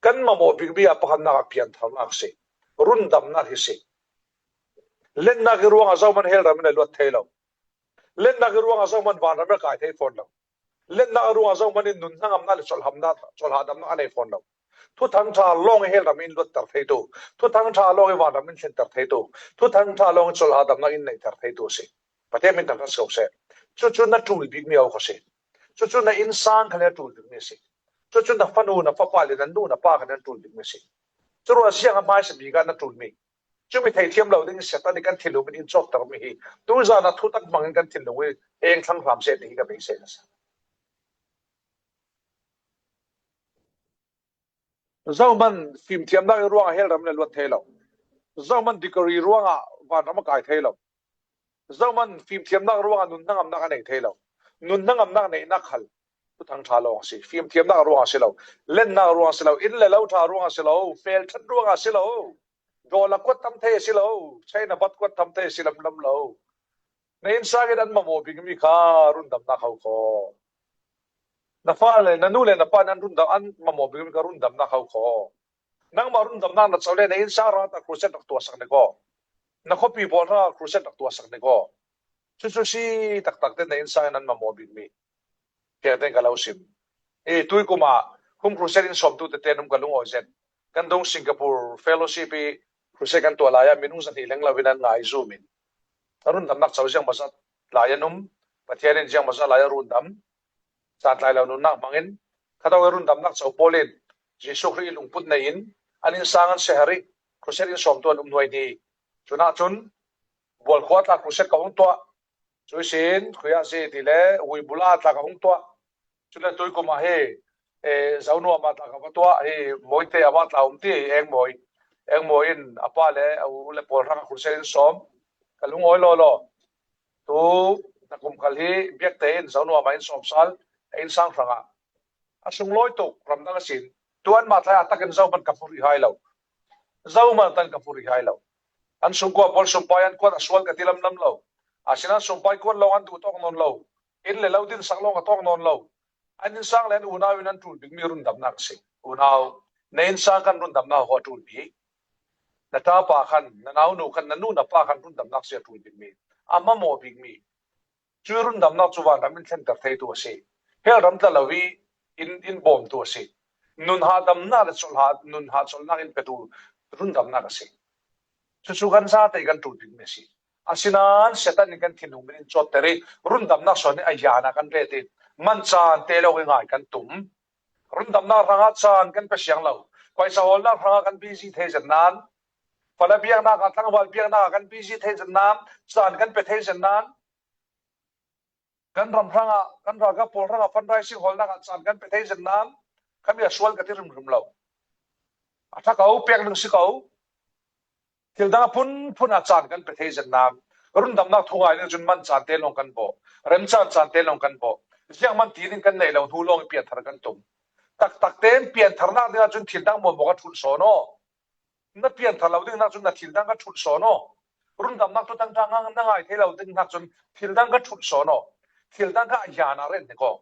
Kan mamawh bikmi a pakhatnak a piantharnak a si. Rundamnak hi si. Lennak ih ruangah zohman hell ram in a luat thei lo. Lennak ih ruangah zohman vanram in a kai thei fawn lo. Lennak ruangah zohman in nun hnangamnak le colhamnak, colhadamnak a nei fawn lo. Thuthang ṭha lawng ih hell ram in luatter theitu, Thuthang ṭha lawng ih vanram in thlenter theitu, Thuthang ṭha lawng ih colhadamnak in neihter theitu a si. Pathian min thangṭhat si ko seh. Cucu na ṭul bikmi a si. Cucu na innsang khal in a ṭul bikmi a si. Cucu na fanu, na fapa le na nu, na pa khal in a ṭul bikmi a si. Curuangah ziang a hmaisa bik ah na ṭulmi Cumi theithiam lo ding Satan nih kan thinlung in in cawktermi hi tuzan ah thutak hmangin kan thinlung hi eng thlang hram seh ti hi ka beisei nasa. Zohman fimthiamnak ih ruangah hell ram in a luat thei lo. Zohman degree ruangah vanram a kai thei lo. Zohman fimthiamnak ruangah nun hnangamnak a nei thei lo. Nun hnangamnak neihnak khal Thuthang ṭha lawng a si. Fimthiamnak ruangah a si lo. Lennak ruangah a si lo. Inn le lo ṭha ruangah a si lo. Felṭhat ruangah a si lo. Dollar kuat tam thei a si lo. China baht kuat tam thei a si lamlam lo. Na innsang in an mamawh bikmi kha rundamnak ho kho. Na fa le na nu le na pa in an rundam, an mamawh bikmi kha rundamnak ho kho. Nangmah rundamnak na co le na innsang hrangah crusade rak tuahsak ni ko. Na khuapi pawl hrangah crusade rak tuahsak ni ko. Cucu si taktak te na innsang in an mamawh bikmi. Piangten ka lo sim. Eh, tuikum ah hum crusade in sawmtu tete num ka lungawi zet. Kan dung Singapore fellowship ih crusade kan tuah lai ah minung zahnih leng lo in an ngai zum in. A rundamnak co ziang maw zat lai a num, Pathian in ziang maw zat lai a rundam. Caan tlai lo nunnak hmangin, khatawk ih rundamnak co pawl in Jesuh Khrih ih lungput nei in an innsang an sehar ih crusade in sawmtu an um hnuai ni. Cunah cun Bualkhua tla crusade ka hung tuah. Cuih sin khuiah si ti le Huibula tla ka hung tuah. Cule tuikum ah hi, eh, Zonuam ah tla ka va tuah hi, Mawite ah tla um ti, Engmawi. Engmawi in a pa le a u le pawl hrangah crusade in sawm. Ka lungawi lawlaw. Tu na kum khal hi biakte in Zonuam ah in sawm sal, a innsang hrangah. A sunglawi tuk ramdang a sin. Tu anmah tlai a takin zohman ka hmu rih hai lo. Zohman tan ka hmu rih hai lo. An sungkua pawl sumpai an kuat a sual ka ti lamlam lo. Asinan sumpai kuat lawng an duh tawk nawn lo. Inn le lo dinsak lawng a tawk nawn lo. An innsang le an unau in an ṭul bikmi rundamnak a si. Unau, na innsang khan rundamnak ho a ṭul bik. Na tapa khan, na naunu khan, na nu na pa khan rundamnak si a ṭul bikmi. A mamawh bikmi. Cuih rundamnak cu vanram in thlenter theitu a si. Hell ram tla lo ih in, in bawmtu a si. Nun hahdamnak le colh ha, nun hahcolhnak in petu rundamnak a si. Cucu kan zate kan ṭul bikmi a si. Asinan Satan in kan thinlung min in cawtter ih rundamnak suan ih a yan ah kan ret ih man caan te lo ih ngai kan tum. Rundamnak hrangah caan kan pe siang lo. Paisa hawlnak hrangah kan busy thei zet nan, fala biaknak ah, tlangval biaknak ah kan busy thei zet nan, caan kan pe thei zet nan, kan ram hrangah, kan ralkap pawl hrangah fundraising hawlnak ah caan kan pe thei zet nan, khami a sual ka ti hrimhrim lo. A ṭha ko, pek ding si ko. Thil dang a phunphun ah caan kan pe thei zet nan, rundamnak thu ngai ding cun man caan te lawng kan bawh, remcaan caan te lawng kan bawh, ziangman ti ding kan neih lo hnu lawng ih pianthar kan tum. Taktak tein piantharnak dingah cun thil dang maw maw ka ṭhulh sawn aw. Na pianthar lo ding hnak cun na thil dang ka ṭhulh sawn aw. Rundamnak tu tangṭha ngang na ngai thei lo ding hnak cun thil dang ka ṭhulh sawn aw. Thil dang kha a yan ah ret hnik aw.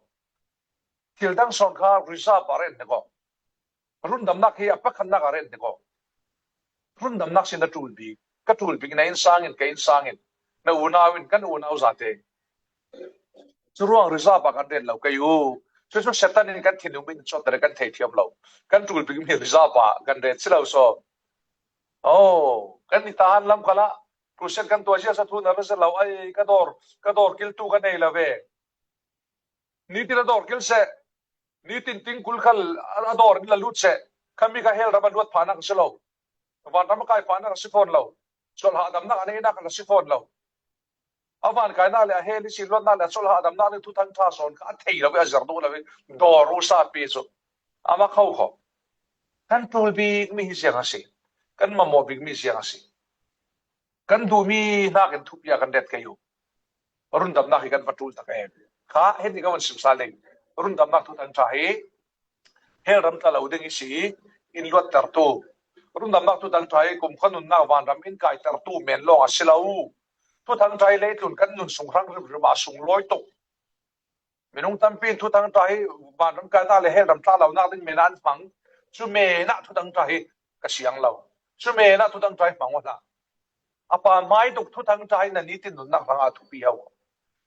Thil dang sawn kha reserve ah ret hnik aw. Rundamnak hi a pakhatnak ah ret hnik aw. Rundamnak sin na ṭul bik, ka ṭul bik, na innsang in, ka innsang in. Na unau in, kan unau zate. Curuang reserve ah kan ret lo kei u. Cucu Satan in kan thinlung min cawtter kan thei thiam lo. Kan ṭul bikmi reserve ah kan ret si lo saw. Oh, kan i tahan lam khalah crusade kan tuah ziahziah thu na ra si lo. Ai, ka dawr, ka dawr kiltu ka nei lo ve. Nitin a dawr kil seh. Nitin tingkul khal a dawr in la lut seh. Khami kha hell ram a luat phahnak a si lo. Vanram a kai phahnak a si fawn lo. Colh hahdamnak a neinak a si fawn lo. A vankainak le a hell ihsin luatnak le a colh hahdamnak le thuthang ṭha sawn kha a thei lo i a zir duh lo i dawr uh sapi cu a mak kho kho. Kan ṭul bikmi hi ziang a si. Kan mamawh bikmi ziang a si. Kan duhmi hnakin thupi ah kan ret kei u. Rundamnak hi kan va ṭul tak em? Kha heti ka van simsa leng. Rundamnak thuthang ṭha hi hell ram tla lo ding i si i in luattertu. Rundamnak thuthang ṭha hi kumkhua nunnak vanram in kaitertu men lawng a si lo. Thuthang ṭha hi leitlun kan nun sung hrang rimrim ah sunglawi tuk. Minung tampi in thuthang ṭha hi vanram kainak le hell ram tla lonak ding men ah an hmang. Cu men ah thuthang ṭha hi ka siang lo. Cu men ah thuthang ṭha hi hmang aw hlah. A pa hmai tuk thuthang ṭha hi na nitin nunnak hrangah thupi aw.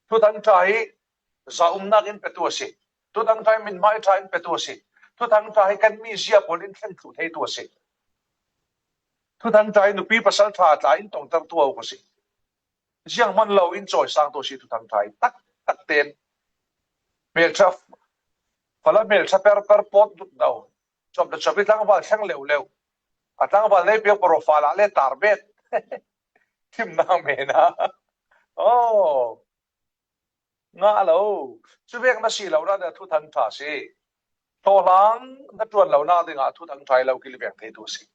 Thuthang ṭha hi zaumnak in petu a si. Thuthang ṭha hi mithmai ṭha in petu a si. Thuthang ṭha hi kan mizia pawl in thlen thluh theitu a si. Thuthang ṭha hi nupi pasal ṭha tla in tongtertu a uk a si. Zianghman lo in cawisangtu a si thuthang ṭha hi taktak ten. Hmelṭha, fala hmelṭha perper pawt lut lo. Cawp le cawp i tlangval thleng leuleu. A tlangval nei piak profile ah le tar bet. Thimnak men ah. Oh. Ngah lo. Cu vek na si lo na thuthang ṭha si. Hlawhlang na ṭuan lonak dingah thuthang ṭha hi lo kilveng theitu si.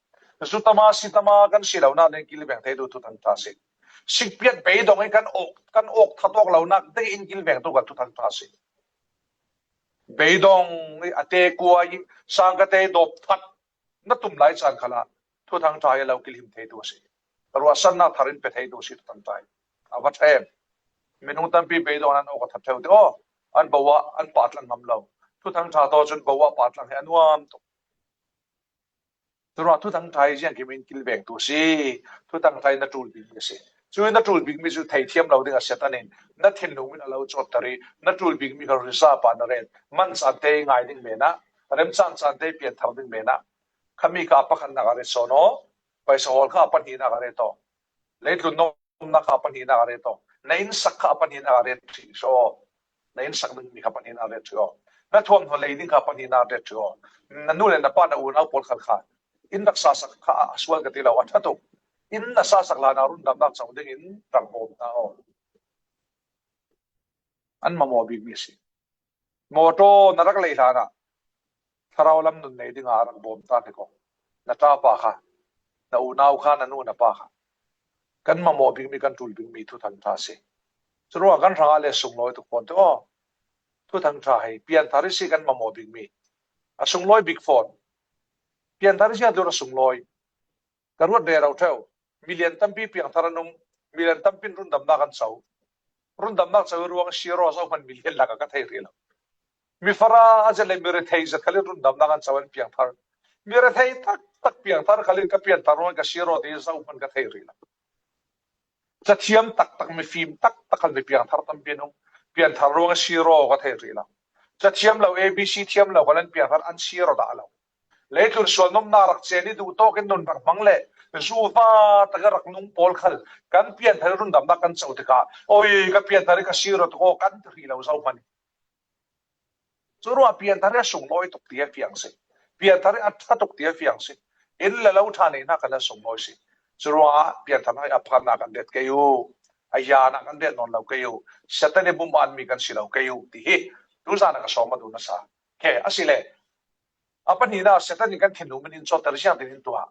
Zutama sitama kan si lonak ding kilveng theitu thuthang ṭha si. Sikpiat beidong i kan awk, kan awk that awk lonak ding in kilvengtu kan thuthang ṭha si. Beidong i a te kua i sangkate dawp that na tum lai caan khalah thuthang ṭha hi a lo kilhim theitu a si. Ruahsannak thar in pe theitu a si thuthang ṭha hi. A va ṭha em? Minung tampi beidong an awk a that ṭheu te aw. An bo ah an pahtlang ngam lo. Thuthang ṭha tawh cun bo ah pahtlang hi a nuam tuk. Curuah thuthang ṭha hi ziangkim in kilvengtu a si. Thuthang ṭha hi na ṭul bikmi a si. Cu na ṭul bikmi cu thei thiam lo ding a Satan in na thinlung in a lo cawtter i na ṭul bikmi kha reserve ah na ret. Man caan te i ngai ding men ah, remcang caan te i pianthar ding men ah, khami kha a pakhatnak a ret sawn aw. Paisa hawl kha a pahnihnak a ret aw. Leitlun na umnak kha a pahnihnak a ret aw. Na innsak kha a pahnihnak a ret ṭhih saw. Na innsak dingmi kha pahnihnak a ret ṭhih aw. Na thuamhnaw lei ding kha a pahnihnak a ret ṭhih aw. Na nu le na pa, na unau pawl khal kha inn rak sa sak kha a sual ka ti lo, a ṭha tuk. Inn na sa sak hlanah rundamnak co dingin rak bawm ta aw. An mamawh bikmi a si. Mawṭaw na rak lei hlanah thlarau lam nun nei dingah a rak bawm ta hnik aw. Na ṭapa kha, na unau kha, na nu na pa kha kan mamawh bikmi, kan ṭul bikmi thuthang ṭha si. Curuangah kan hrangah le sunglawi tuk fawn te aw. Thuthang ṭha hi pianthar i si kan mamawh bikmi. A sunglawi bik fawn. Pianthar i si a tur a sunglawi. Ka ruat rero ṭheu. Milian tampi piangthar an um. Milian tampin rundamnak an co. Rundamnak co i ruang siro zohman milian lakah ka thei rih lo. Mi fara a zet le mi rethei zet khal in rundamnak an co, an piangthar. Mi rethei taktak piangthar khal in ka pianthar ruang ka siro ti zohman ka thei rih lo. Cathiam taktak, mifim taktak khal, mi piangthar tampi an um. Pianthar ruang siro ka thei rih lo. Cathiam lo, A B C thiam lo khal an piangthar, an siro dah lo. Leitlun sual nomnak rak cen i duh tawk in nun rak hmang le zuva tak i rak nung pawl khal kan pianthar i rundamnak kan co tikah, oi, ka pianthar i ka siro tuk aw, kan ti rih lo zohman. Curuah pianthar i a sunglawi tuk ti a fiang si. Pianthar i a ṭha tuk ti a fiang si. Inn le lo ṭha neihnak kan a sunglawi si. Curuangah pianthar i a pakhatnak kan ret kei u. A hianah kan ret nawn lo kei u. Satan i bum anmi kan si lo kei u ti hi tuzan a ka sawm a duh nasa. Khe, a si le. A pahnihnak, Satan in kan thinlung min in cawtter, ziangtin in tuah?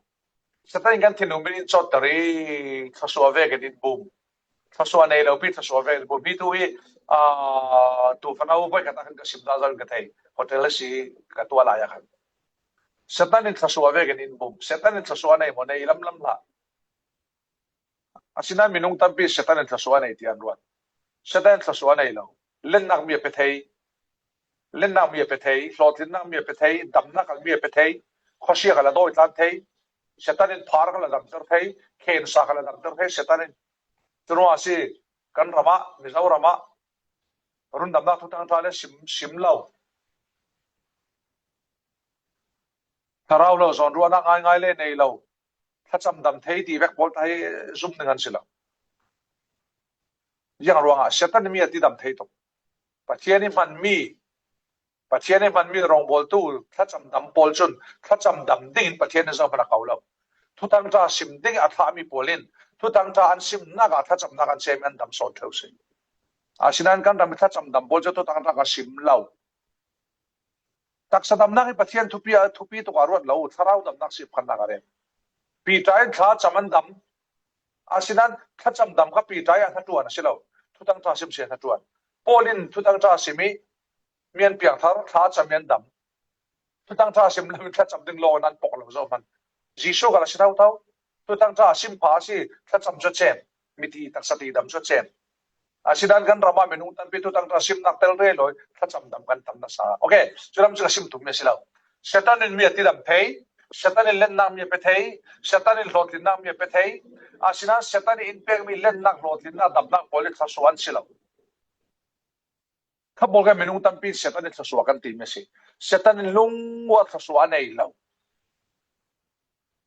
Satan in kan thinlung min in cawtter i thluasuah vekin in bum. Thluasuah nei lo pi, thluasuah vekin bum. Hi tu hi, aa, tu fanau voi khat ah khan ka sim dah zong ka thei. Hotel a si ka tuah lai ah khan. Satan in thluasuah vekin in bum. Satan in thluasuah nei maw, nei lamlam hlah. Asinain minung tampi Satan in thluasuah a nei ti an ruat. Satan in thluasuah a nei lo. Lennak mi a pe thei. Lennak mi a pe thei. Hlawhtlinnak mi a pe thei. Damnak khal mi a pe thei. Khuasia khal a dawi tlan thei. Satan in phar khal a damter thei. Khensa khal a damter thei. Satan in Curuangah si kan ramah, Mizoramah rundamnak thuthangṭha le sim, sim lo. Thlarau lo zawnruahnak ngaingai le nei lo. Thlacam dam thei ti vek pawl ta hi zum ding an si lo. Ziang ruangah Satan mi a tidam thei tuk. Pathian i hmanmi, Pathian i hmanmi rawngbawltu thlacam dam pawl cun thlacam dam dingin Pathian in zohman a ko lo. Thuthangṭha sim ding a thlahmi pawl in thuthangṭha an simnak ah thlacamnak an cem an dam sawn ṭheu si. Asinain kan ram i thlacam dam pawl cu thuthangṭha ka sim lo. Taksa damnak hi Pathian thupi a, thupi tuk a ruat lo, thlarau damnak si phannak a rem. Piter in thlacam an dam. Asinain thlacam dam kha Piter a hnaṭuan a si lo. Thuthangṭha sim si a hnaṭuan. Paul in thuthangṭha sim i mi an piangthar, thlacam i an dam. Thuthangṭha sim lo in thlacam ding lawng an pok lo zohman. Jesuh kha a si thotho. Thuthangṭha sim pha a si, thlacam cu a cem. Miti taksa tidam cu a cem. Asinain kan ramah minung tampi thuthangṭha simnak tel rel lo, thlacam dam kan tam nasa. Okay, cu lam cu ka sim tum mi a si lo. Satan in mi a tidam thei, Satan in lennak mi a pe thei, Satan in hlawhtlinnak mi a pe thei. Asinain Satan in pekmi lennak, hlawhtlinnak, damnak pawl hi thluasuah an si lo. Kha pawl kha minung tampi Satan in thluasuah kan ti mi a si. Satan in lungua thluasuah a nei lo.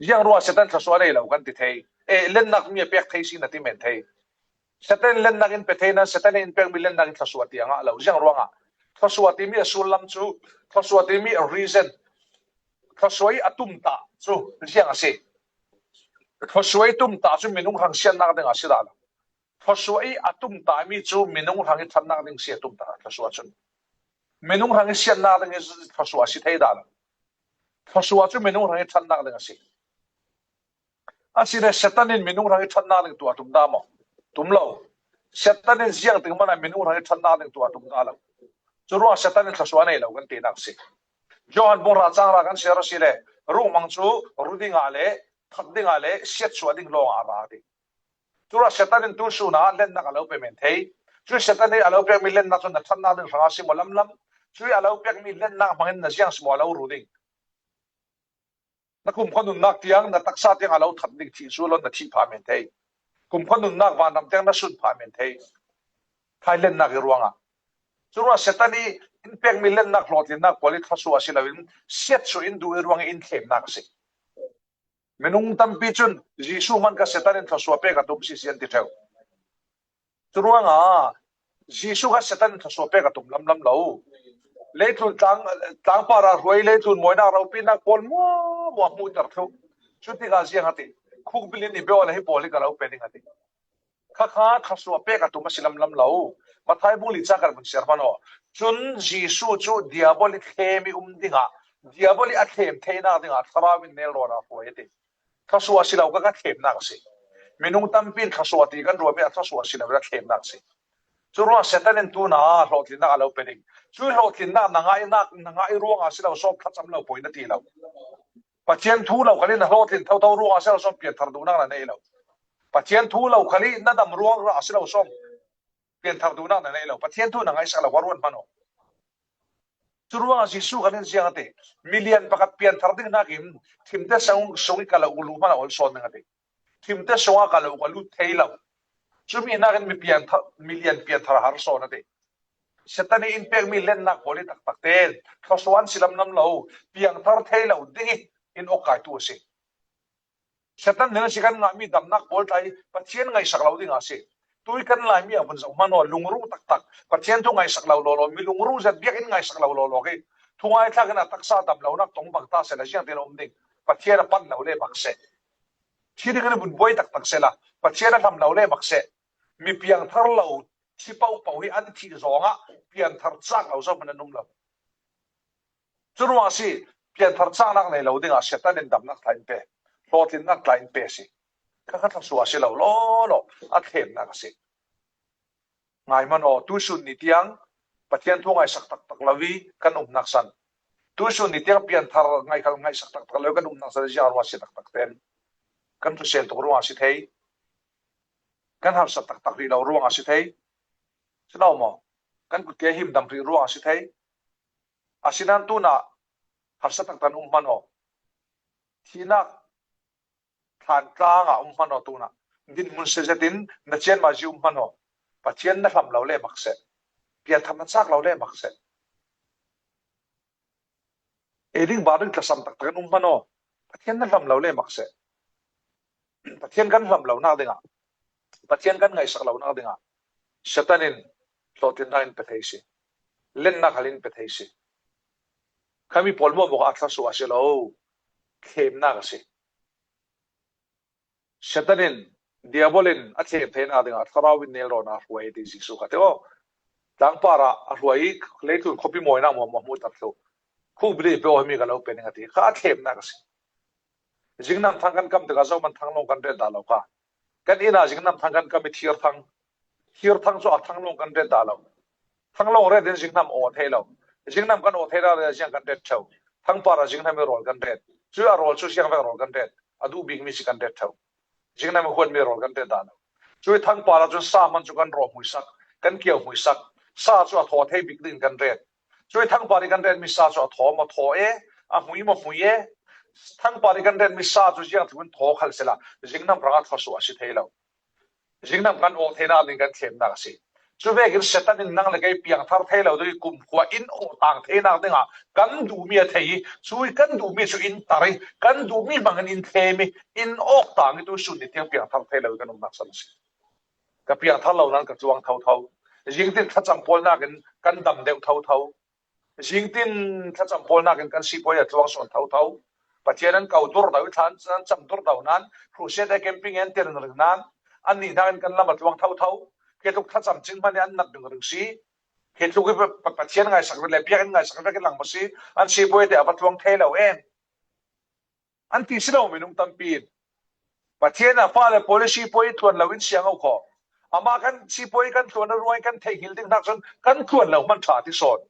Ziang ruah Satan thluasuah a nei lo kan ti thei. Eh, lennak mi a pek thei si na ti men thei. Satan in lennak in pe thei nain Satan in pekmi lennak in thluasuah ti a ngah lo. Ziang ruangah thluasuah timi a sullam cu, thluasuah timi a reason, thluasuah i a tumtah cu ziang a si. Thluasuah i tumtah cu minung hrang siatnak ding a si dah lo. Thluasuah i a tumtahmi cu minung hrang i ṭhatnak ding si a tumtah thluasuah cun. Minung hrang i siatnak ding i thluasuah a si thei dah lo. Thluasuah cu minung hrang i ṭhatnak ding a si. Asile Satan in minung hrang i ṭhatnak ding tu a tum dah maw? Tum lo. Satan in ziang ding mana minung hrang i ṭhatnak ding tu a tum dah lo. Curuangah Satan in thluasuah a nei lo kan tinak a si. Johan bung hra cang hra kan siar a si le, ruhmang cu ru dingah le that dingah le siatsuah ding lawngah a ra ding. Curuangah Satan in tusun ah lennak a lo pe men thei. Cu Satan in a lo pekmi lennak cu na ṭhatnak ding hrangah si maw lamlam? Cu a lo pekmi lennak hmangin na ziang si maw a lo ru ding? Na kumkhua nunnak tiang, na taksa tiang a lo that ding thih cu lo na thih pha men thei. Kumkhua nunnak vanram tiang na sun pha men thei. Khai lennak i ruangah. Curuangah Satan i in pekmi lennak, hlawhtlinnak pawl i thluasuah a si loin siatsuah in duh i ruangah in thlemnak a si. Minung tampi cun Jesuh hman kha Satan in thluasuah pek a tum sisi an ti ṭheu. Curuangah Jesuh kha Satan in thluasuah pek a tum lamlam lo. Leitlun tlang, tlangpar ah hruai, leitlun mawinak ropinak pawl muahmuah hmuhter thluh. Cutikah ziang a ti, khukbil in i bia awla hi pawl hi ka lo pe ding a ti. Kha kha thluasuah pek a tum a si lamlam lo. Matthai bung li ca kan vun siar hmanh aw. Cun Jesuh cu Diabol i thlem i um dingah, Diabol i a thlem theinak dingah Thlarau in nelrawn ah hruai a ti. Thluasuah a si lo kha, kha thlemnak a si. Minung tampi in thluasuah ti kan ruahmi a thluasuah a si lo, a thlemnak a si. Curuangah Satan in tuna hlawhtlinnak a lo pe ding. Cu hlawhtlinnak na ngainak, na ngai ruangah a si lo, sawm thlacam lo poi na ti lo. Pathian thu lo khal in na hlawhtlin thotho ruangah a si lo, sawm pianthar duhnak na nei lo. Pathian thu lo khal in na dam ruangah a si lo, sawm pianthar duhnak na nei lo. Pathian thu na ngaihsak lo kha ruat hmanh aw. Curuangah Jesuh khan in ziang a ti, milian pakhat pianthar ding nakin thimte sung, sung i ka lo uk luh hmanh a ol sawn ding a ti. Thimte sungah ka lo uk a lut thei lo. Cumi nakin mi pianthar, milian pianthar a har sawn a ti. Satan i in pekmi lennak pawl i taktak tein thluasuah an si lamlam lo, piangthar thei lo ding i in awk kaitu a si. Satan nih a si kan ngahmi damnak pawl tla hi Pathian ngaihsak lo dingah a si. Tui kan Laimi a vun zoh hmanh aw, lungru taktak, Pathian thu ngaihsak lo lawlaw, mi lungru zet biakinn ngaihsak lo lawlaw hi thungai thlak in a taksa dam lonak tong bang ta sehla ziangtin a um ding? Pathian a pan lo le mak seh. Thi ding in a vun buai taktak sehla Pathian a hlam lo le mak seh. Mi piangthar lo thi pohpoh hi an thih zawngah pianthar cak lo zohman an um lo. Curuangah a si, pianthar caknak nei lo dingah Satan in damnak tla in pe, hlawhtlinnak tla in pe a si. Kha kha thluasuah a si lo lawlaw, a thlemnak a si. Ngai hmanh aw, tuisun ni tiang Pathian thu ngaihsak taktak lo i kan umnak san, tuisun ni tiang pianthar ngai khal ngaihsak taktak lo i kan umnak san ziang ruangah a si taktak tein kan thusel tuk ruangah a si thei. Kan harsa taktak rih lo ruangah a si thei. Si lo maw? Kan kut ke him dam rih ruangah a si thei. Asinain tunah harsa taktak in um hmanh aw. Thihnak thlan tlangah um hmanh aw tunah. Dinhmun se zetin na cian mah zi um hman aw. Pathian na hlam lo le mak seh. Pianthar na chak lo le mak seh. Ei ding bar ding tlasam taktak in um hman aw. Pathian na hlam lo le mak seh. Pathian kan hlam lo nak dingah, Pathian kan ngaihsak lo nak dingah Satan in hlawhtlinna in pe thei si. Lenna khal in pe thei si. Khami pawl mawh mawh a thla suah a si lo. Thlemnak a si. Satan in Diabol in a thlem theihna dingah thlarau in nelrawna a hruai ti Jesuh kha te aw. Tlangpar ah a hruai i leitlun khuapi mawinak mawh mawh hmuh tak thlu. Khuk bili pe aw himi ka lo pe ning a ti kha a thlemnak a si. Zingnam thang kan kam tikah zohman thang lawng kan ret dah lo kha. Kan inn ah zingnam thang kan kam i thir thang. Thir thang cu a thang lawng kan ret dah lo. Thang lawng ret in zingnam aw thei lo. Zingnam kan aw thei dah le ziang kan ret ṭheu. Thangpar ah zingnam i rawl kan ret. Cu a rawl cu ziang vek rawl kan ret. A duh bikmi si kan ret ṭheu. Zingnam i huanmi rawl kan ret dah lo. Cu i thangpar ah cun sa hman cu kan raw hmuisak, kan kio hmuisak. Sa cu a thaw thei bik ding kan ret. Cu i thangpar i kan retmi sa cu a thaw maw thaw e, a hmui maw hmui e. Thangpar i kan retmi sa cu ziang thlukin thaw khal sila, zingnam rang a thluasuah a si thei lo. Zingnam kan aw theinak ding kan thlemnak a si. Cuvekin Satan in nang le kei piangthar thei lo ding i kumkhua in aw tang theinak dingah kan duhmi a thei i, cu i kan duhmi cu in tar i, kan duhmi hmangin in thlem i, in awk tang i tu sun ni tiang piangthar thei lo i kan umnak san a si. Ka piangthar lo nan ka tluang thotho. Zingtin thlacam pawl nakin kan dam deuh thotho. Zingtin thlacam pawl nakin kan sipuai a tluang sawn thotho. Pathian an ko dur do i thlan an cam dur do nan, crusade a camping an tir ringring nan, an nih nakin kan lam a tluang thotho. Khi tluk thlacam cing hmanh i an nat ringring si. Khi tluk i Pa-, Pa-, Pathian ngaisak le biakinn ngaisak vek i lang maw si. An sipuai te a va tluang thei lo em. An ti si lo minung tampi in. Pathian a fale pawl i sipuai tluan lo in siang o kho. Amah kan sipuai kan tluan a ruang i kan theihnghilh ding hnak cun kan tluan lo hman ṭha ti sawn.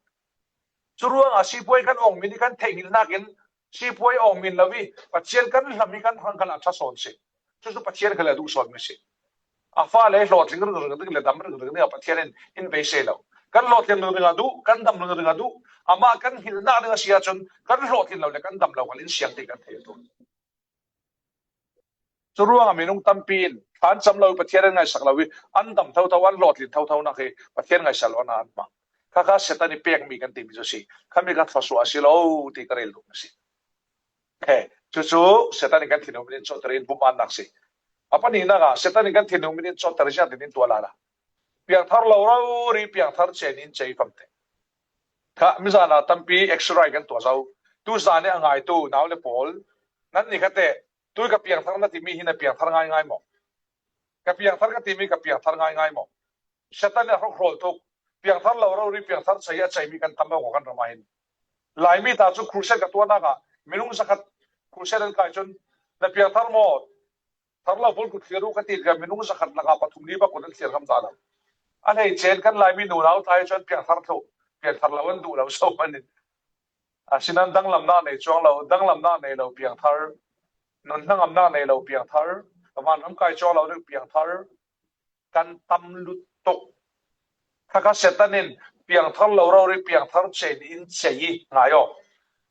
Cu ruangah sipuai kan awngmi nih kan theihnghilh nakin sipuai awngmi lo i Pathian kan hlam i kan hrang khan a ṭha sawn si. Cucu Pathian khal a duh sawnmi si. A fale hlawhtling ringring ding le dam ringring ding a Pathian in in beisei lo. Kan hlawhtling ringring a duh, kan dam ringring a duh. Amah kan hngilhnak ding a si ahcun kan hlawhtlin lo le kan dam lo khal in siang ti kan thei a ṭul. Cu ruangah minung tampi in thlan cam lo i Pathian an ngaihsak lo i an dam thotho, an hlawhtlin thotho nak hi Pathian ngaihsak lo an hmang. Khakha Satan i pekmi kan timi cu si. Khami kan thluasuah a si lo ti ka rel duhmi si. He, cucu Satan in kan thinhung min in cawtter in bumannak si. A pahnihnak ah Satan in kan thinhung min in cawtter ziangtin in tuah lala. Piangthar lo rori piangthar cein in cei famte. Kha mizan ah tampi exercise kan tuah zo. Tu zan i a ngaitu nau le pawl, nan ni kha teh, tu ka piangthar na timi hi na piangthar ngaingai maw? Ka piangthar ka timi ka piangthar ngaingai maw? Satan le a hrawk hrawl tuk. Piangthar lo rori piangthar cei a ceimi kan tam lo ko kan ram ah hin. Laimi ta cu crusade ka tuahnak ah minung zakhat crusade an kai cun na piangthar maw? Thar lo pawl kut thlir u ka ti ka minung zakhat lakah pathum li bakun an thlir ngam ta lo. A hleice in kan Laimi nunau tlai cu an piangthar thluh, piangthar lo an duh lo so hmanh in. Asinain danglamnak nei cuang lo, danglamnak nei lo piangthar, nun hnangamnak nei lo piangthar, vanram kai cuang lo ding piangthar, kan tam lutuk. Khakha Satan in piangthar lo rori piangthar cein in cei i ngai aw.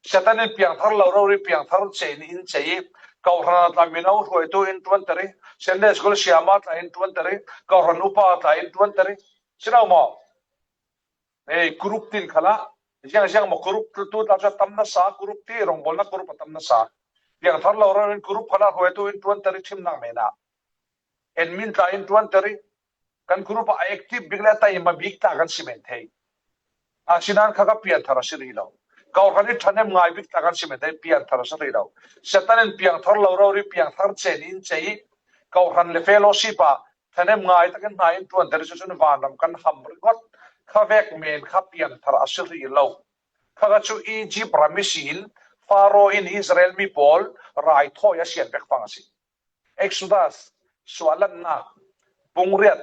Satan in piangthar lo rori piangthar cein in cei i, kohhran a tla mino hruaitu in ṭuanter i, Sunday school siama tla in ṭuanter i, kohhran upa tla in ṭuanter i, si lo maw? Ei, group tin khalah, ziang ziang maw group tu tla cu a tam nasa, group ti rongbawlnak group a tam nasa. Piangthar lo rori in group khalah hruaitu in ṭuanter i ṭhimnak men ah. Admin tla in ṭuanter i kan group ah a active bik le a taima bik tla kan si men thei. Asinain khakha pianthar a si rih lo. Kohhran i ṭhahnem ngai bik tla kan si men thei, pianthar a si rih lo. Satan in piangthar lo rori piangthar cein in cei i kohhran le fellowship ah ṭhahnem ngai takin hna in ṭuanter i cucun vanram kan ham ringawt. Khavek men kha pianthar a si rih lo. Khakha cu Egypt ram ihsin Faro in Israel mi pawl raithawi a sian vek fang a si. Exodus, suahlannak, bung riat,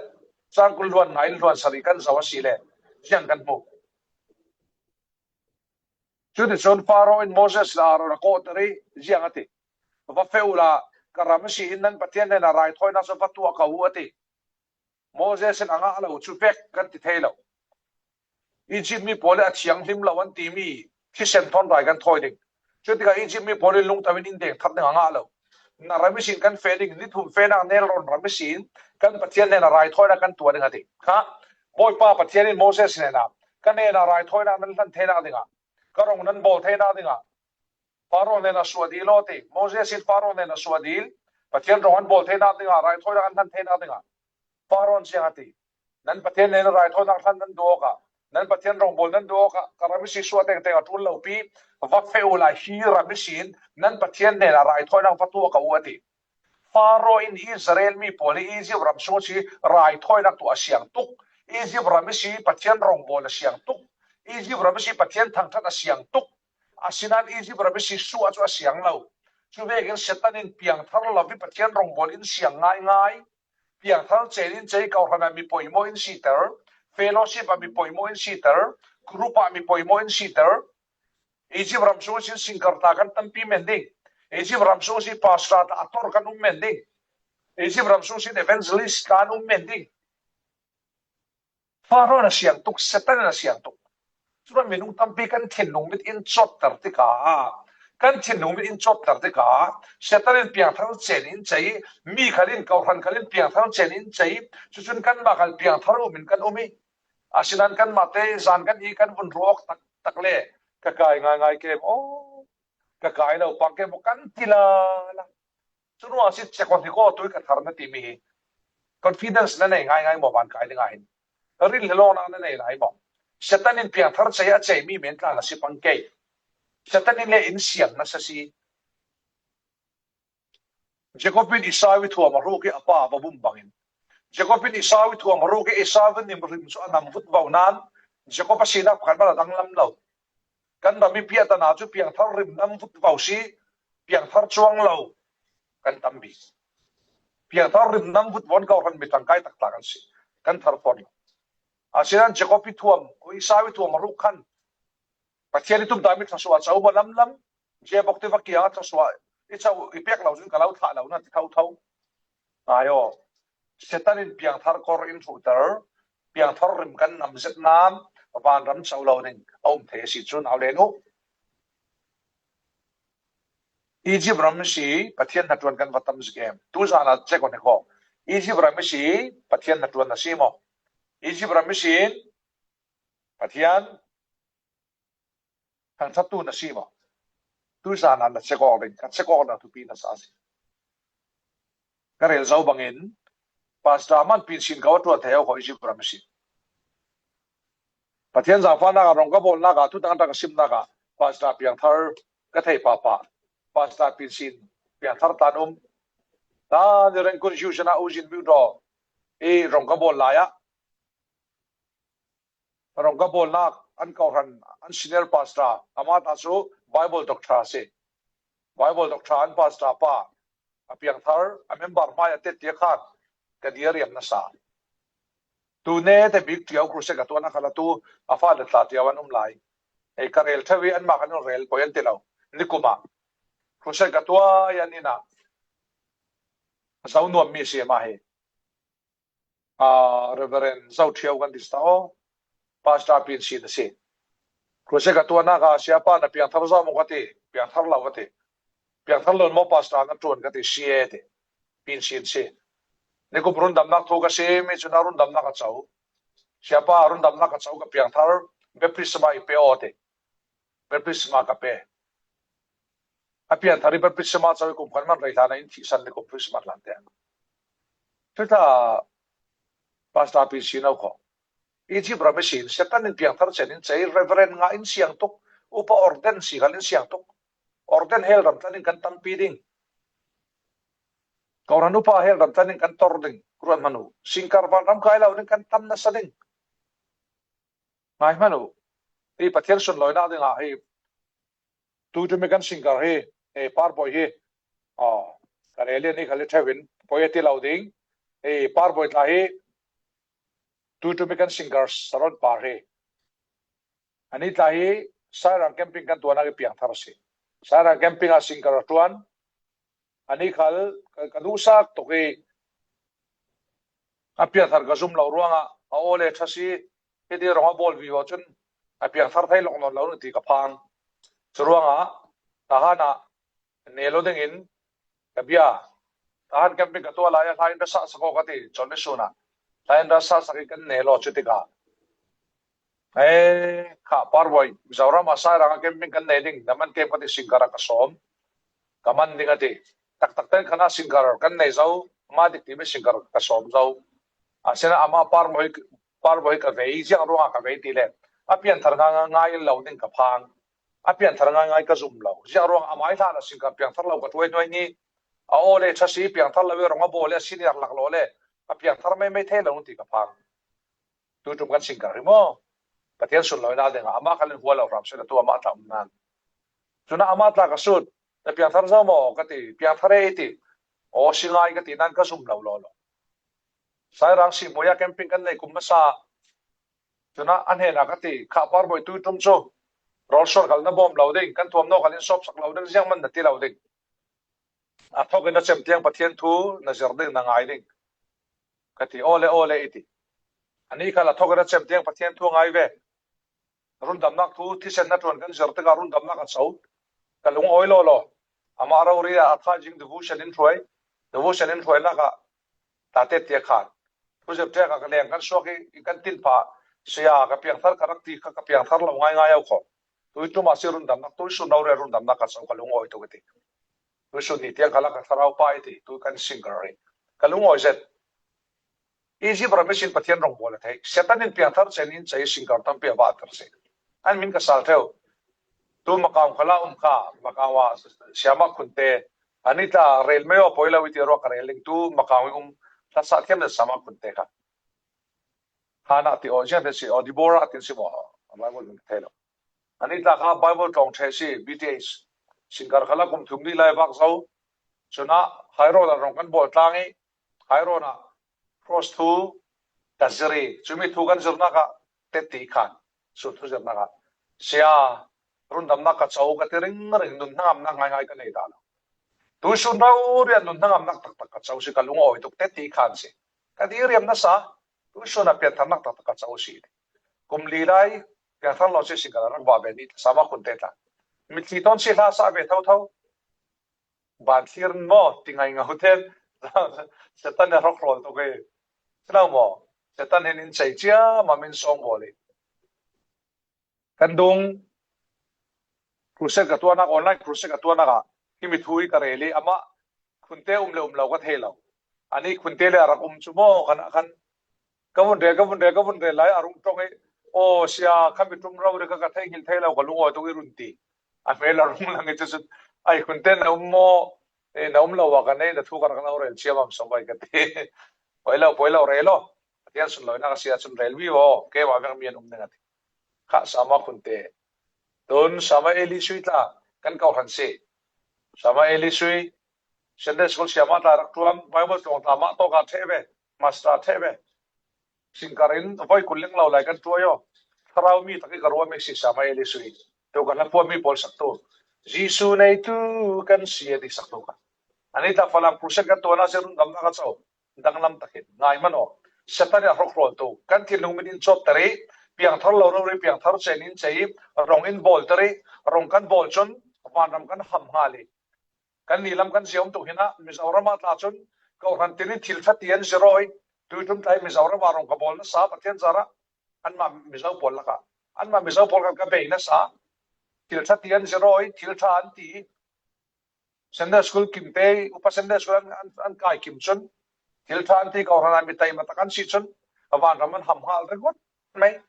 cang kul hluan nga in hluan sarih kan zoh a si le ziang kan hmu. Cuticun Faro in Moses le Aaron a kawhter i ziang a ti. Va feh uhla, ka ram a si in nan Pathian hnenah raithawinak cu va tuah ko u a ti. Moses in a ngah lo cu vek kan ti thei lo. Egypt mi pawl i a thianghlim lo an timi thisen thawn rai kan thawi ding. Cutikah Egypt mi pawl in lungto in in deng thar ding a ngah lo. na ram ihsin kan fe ding, ni thum fenak nelrawn ram ihsin kan Pathian hnenah raithawinak kan tuah ding a ti kha. Bawipa Pathian in Moses hnenah, "Ka hnenah raithawinak nan hlan theinak dingah, ka rong nan bawl theinak dingah Faro hnenah suah dil aw," a ti. Moses in Faro hnenah suah dil, Pathian rong an bawl theinak dingah, raithawinak an hlan theinak dingah Faro in ziang a ti. "Nan Pathian hnenah raithawinak hlan nan duh awkah, nan Pathian rong bawl nan duh awkah, ka ram ihsi suah tengteng a ṭul lopi va feh uh lai, hi ram ihsin nan Pathian hnenah raithawinak va tuah ka uh," a ti. Faro in Israel mi pawl hi Egypt ram sung ihsi raithawinak tuah a siang tuk. Egypt ram ihsi Pathian rong bawl a siang tuk. Egypt ram ihsi Pathian thangṭhat a siang tuk. Asinain Egypt ram ihsi suah chu a siang lo. Chuvekin Satan in piangthar lo hi Pathian rong bawl in siang ngaingai. Piangthar chen in chei, kohran ah mi poimaw in siter, fellowship ah mi poimaw in siter, group ah mi poimaw in siter. Egypt ram sung ihsin singer ta kan tampi men ding. Egypt ram sung ihsi pastor ta a tor kan um men ding. Egypt ram sung ihsin evangelist kan um men ding. Faro in a siang tuk, Satan in a siang tuk. Chuan minung tampi kan thinlung mit in chawtter tikah, kan thinlung mit in chawtter tikah, Satan in piangthar chen in chei, mi khalin, kohran khalin piangthar chen in chei, chu chun kanmah khal piangthar umin kan um hi. Asinain kanmahte zan kan i kan vun ruak tak tak le, "Ka kai ngaingai ke maw, ka kai lo pang ke maw," kan ti la la. Chu ruang si check on hi ko tui ka thar na ti mi hi. Confidence na nei ngaingai maw, van kai ding a hin? Rinhlelawkna na nei lai maw? Satan in piangthar chei a chei mi men tlan a si pang ke. Satan in le in siang nasa si. Jacob in Esau i thuam a hruk hi a pa a va bum bangin. Jacob in Esau i thuam a hruk hi Esau in nim rim chu a nam vut vau nan, Jacob a sina pakhat bal a danglam lo. Kan ram i piah tana chu piangthar rim nam vut vau si, piangthar chuang lo kan tam bik. Piangthar rim nam vut vau an kohran mi tangkai tak tak an si, kan thar phawt lo. Asinain Jacob i thuam, Esau i thuam a hruk khan Pathian i tum ta mi thluasuah chau maw lam lam, Jacob ti va kiang a thluasuah i chau i pek lo chun ka lo thlah lo na ti tho tho. Ngai aw, Satan in piangthar kawr in hruh ter, piangthar rim kan nam zet nan, vanram chau lo ding a um thei a si chu nau le nu. Egypt ram ihsi Pathian hnaṭuan kan va tam zik em? Tu zana check on hi ko. Egypt ram ihsi Pathian hnaṭuan na si maw? Egypt ram ihsin Pathian thangṭhattu na si maw? Tu zana na check awk ding, ka check awkna thupi nasa si. Ka rel zo bangin, Pastor man pinsin ka va ṭuan thei ho khaw Egypt ram ihsi. Pathian zangfahnaka, rong ka bawlnaka, thutang tak ka simnaka, Pastor piangthar ka thei papa, Pastor pinsin piangthar tan um. Ta ni reng kun siu sana u zin biu daw i rong ka bawl laia, rong ka bawlnak an kohran an senior pastor, ama ta chu Bible doctor a si. Bible doctor an pastor pa a piangthar, a member hmai a tet tia khan ka diariam nasa. Tu ne te bik tiau crusade ka tuana khala tu a fa le tla tiau an um lai. Ei ka rel theu hi an mak an rel poi an ti lo. Nikuma crusade ka tua i an ina zo nuam mi si ama hi. A, Reverend Zo Thiau kan ti sta aw, Pastor pinsin a si. Crusade ka tuana ka siapa na piangthar zo maw ka ti, piangthar lo ka ti. Piangthar lo maw Pastor na ṭuan ka ti, si e ti. Pinsin si. Nikum rundamnak thu ka si mi chun a rundamnak a chau. Siapa rundamnak a chau ka piangthar, baptisma i pe aw ti. Baptisma ka pe. A piangthar i baptisma chau i kum khan man rei hlana in thihsan ni kum Christmas lan te. Chuta Pastor pinsin au khaw. Egypt ram ihsin Satan in piangthar chen in chei, Reverend nga in siang tuk, upa ordain si khan in siang tuk. Ordain hel ram tlanin kan tampi ding. Kohran upa hel ram tlanin kan tor ding. Ruat manu. Singkar vanram kai lo ding kan tam nasa ding. Ngai hmanu. Hi Pathian sunlawina dinga hi. Tuitumi kan singkar hi. Hi Parboi hi. Aw. Ka rel lian hi ka li theuin. Poi a ti lo ding. Hi Parboi tla hi. Tuitumi kan singkar Saron Par hi. Ani tla hi Sairang camping kan tuana ki piangthar si. Sairang camping a singkar a tuan. Ani khal ka, ka duhsak tuk hi a piangthar ka zum lo ruanga a aw le ṭha si, hiti rawng a bawl vivo chun a piangthar thei lawk nawn lo ni ti ka phang. Chu ruanga tahana ne lo dingin Ka bia, Tahan camping ka tuah lai a, hla in ra sahsak aw ka ti, Chawleh Sun ah. Hla in ra sahsak i kan ne law cu tikah, eh, kha Parbawi, Mizoram ah Sairang ah camping kan nei ding, na man kem ka ti, singkar ah ka sawm. Ka man ding a ti. Taktak ten khan a singkar kan nei zo, mah dik ti mi singkar ka sawm zo. Asinain amah Parbawi, Parbawi ka vei, ziang ruangah ka vei ti le, a pianthar ngaingai lo ding ka phang. A pianthar ngaingai ka zum lo. Ziang ruang amah i hlan a singkar piangthar lo ka tuai nuai ni. A aw le, thasi piangthar lo i rong a bawl le, a senior lak law le, a piangthar meimei thei lo ti ka phang. Tuitum kan singkar hi maw? Pathian sunloina dingah amah khalin hua lo hram sila tu amah tla um nan. Cuna amah tla ka sut, na piangthar zo maw ka ti, piangthar e i ti. Aw, si ngai ka ti nan ka zum lo law law. Sairang Sihmuya camping kan nei kum masa. Cuna a hnenah ka ti, kha Parbawi, tuitum cu rawl sual khal na bawm lo ding, kan thuam naw khal in sawpsak lo ding, ziangman na ti lo ding. A thawk in a cem tiang Pathian thu na zir ding, na ngai ding. Ka ti, aw le, aw le i ti. Ani khal a thawk in a cem tiang Pathian thu ngai ve. Rundamnak thu thisen na ṭuan kan zir tikah rundamnak a co. Ka lungawi lawlaw. Amah rori ah a thaizing devotion in hruai. Devotion in hruainak ah tate tiak khan. Thuzep ṭek ah ka leng kan suak i, i kan tin pha. Saya, ka piangthar ka rak ti kha, ka piangthar lo ngaingai au kho. Tuitum ah si rundamnak, tuisun lo rel rundamnak ka co, ka lungawi tuk i ti. Tuisun ni tiang khalah ka thlarau pa i ti, tu kan singkar rih. Ka lungawi zet. Egypt ram ihsin Pathian rong bawl a theih. Satan in piangthar cen in cei singkar tampi a vahter si. An min ka sal theu. Tu Macau khalah um kha, Macau ah Siama Khunte. Ani tla rel mai aw, poi lo i ti ruak ka rel ding. Tu Macau i um tlasa thiam le Siama Khunte kha. Hannah ti aw, ziang te si aw, Deborah tin si maw, a Bible min ka thei lo. Ani tla kha Bible tlawng ṭhe si, B T H. Singkar khalah kum thum nih lai vak zo. Cunah Hairon ah rong kan bawl tlang i, Hairon ah cross thu ka zir i, cumi thu kan zirnak ah teti khan, sun thu zirnak ah, sia, rundamnak ka co ka ti ringring, nun hnangamnak ngaingai ka nei dah lo. Tuisun rori ah nun hnangamnak taktak ka co si, ka lungawi tuk, teti khan si. Ka diriam nasa, tuisun ah piantharnak taktak ka co si. Kum li lai, pianthar lo si, singkar ah rak vah ve ni, Siama Khunte tla. Mitthli tawn si hla sa ve thotho. Ban thlir maw, ti ngai ngau ten. Satan a hrawkhrawl tuk e. Si lo maw? Satan hin in cei ciam a min sawng bawl i. Kan dung crusade ka tuahnak, online crusade ka tuahnak ah, himi thu i ka rel i, amah Khunte um le um lo ka thei lo. Ani Khunte le a rak um cu maw, khan, khan ka vun rel, ka vun rel, ka vun rel lai a rung ṭong i, aw, sia, khami ṭum rori kha ka thei ngil thei lo, ka lungawi tuk i run ti. A hmel a rung lang i cu cun, ai, Khunte na um maw? Eh, na um lo ah ka nei, na thu ka rak lo rel ciam am so vai ka ti. Poi lo, poi lo, rel aw. Pathian sunlawinak a si ahcun rel vivo, keimah vek mi an um ding a ti. Kha Siama Khunte. Tun Siama Eli Sui tla kan kohhran si. Siama Eli Sui, Sunday School siama tla rak ṭuan, Bible tlawng tla mah tawk ah ṭheh ve, master ṭheh ve. Singkar in voi kul leng lo lai kan ṭuai aw. Thlarau mi tak i ka ruahmi si Siama Eli Sui. Tu kan hla puami pawl saktu. Jesuh neitu kan si a ti saktu kha. Ani tla Falam crusade kan tuahnak si rundamnak a co. Danglam takin ngai man aw. Satan i a hrawkhrawl tu. Kan thinlung mit in cawtter i, piangthar lo rori piangthar cen in cei, rong in bawlter i, rong kan bawl cun vanram kan ham hngal i. Kan ni lam kan zia um tuk hinah Mizoram ah tla cun kohhran tin in thil ṭha ti an zir aw i, tuiṭum tlai Mizoram ah rong ka bawl nasa Pathian zarah anmah Mizo pawl lakah, anmah Mizo pawl khan ka bei nasa, thil ṭha ti an zir aw i, thil ṭha an ti i. Sunday School kimte, upa Sunday School an, an, an kai kim cun, thil ṭha an ti, kohhran ah mi taima tak an si cun, a vanram an ham hngal ringawt mai.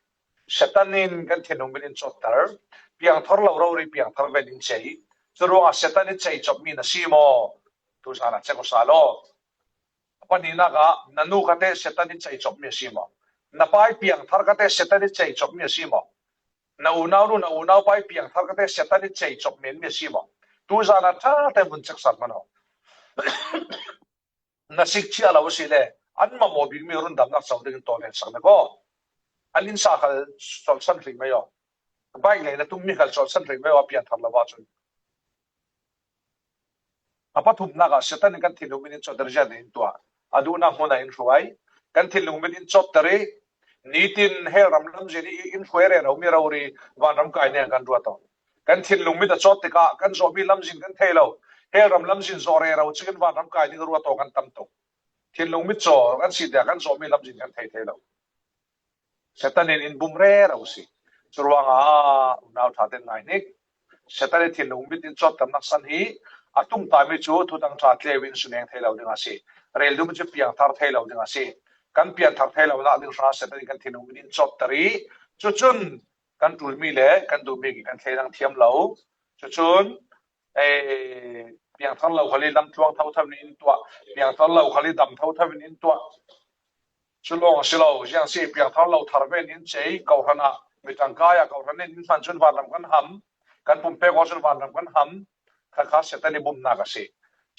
Satan in kan thinlung mit in cawtter, piangthar lo rori piangthar ven in cei. Curuangah Satan i cei copmi na si maw? Tuzan ah check aw sa law. A pahnihnak ah, na nu kha teh Satan i cei copmi a si maw? Na pa i piangthar kha teh Satan i cei copmi a si maw? Na unau nu, na unau pa i piangthar kha teh Satan i cei copmi a si maw? Tuzan ah ṭha tein vun check sat man aw. Na sik chiah lo a si le, an mamawh bikmi rundamnak co dingin tawleng sak le kaw. An inn sa khal colhsan hrih mai aw. Bike lei na tummi khal colhsan hrih mai aw, a pianthar lo ahcun. A pathumnak ah Satan in kan thinlung mit in cawtter zia in tuah. A duhnak hmun ah in hruai. Kan thinlung mit in cawtter i, nitin hell ram lamzin i in hruai reromi rori vanram kai nih kan ruat aw. Kan thinlung mit a cawt tikah kan zawhmi lamzin kan thei lo. Hell ram lamzin zawh rero ciangin vanram kai ding ruat aw kan tam tuk. Thinlung mit zawh kan si tia kan zawh mi lamzin kan thei thei lo. Satan in in bum rero si. Churuanga unau ṭha ten ngai hnik. Satan i thinlung mit in cawtter nak san hi a tum ta mi cu thuthang ṭha tleu in suneng thei lo ding a si. Rel dum cu piangthar thei lo ding a si. Kan pianthar thei lo nak ding hra Satan in kan thinlung mit in cawtter i cucun kan ṭul mi le kan duh mi kan thei dang thiam lo. Cucun eh, piangthar lo khal i lam tluang thotho in in tuah, piangthar lo khal i dam thotho in in tuah. Cu lawng a si lo, ziang si piangthar lo thar ven in cei, kohhran ah, mitang kai ah, kohhran in in hman cun vanram kan ham, kan pumpek aw cun vanram kan ham, kha kha Satan i bumnak a si.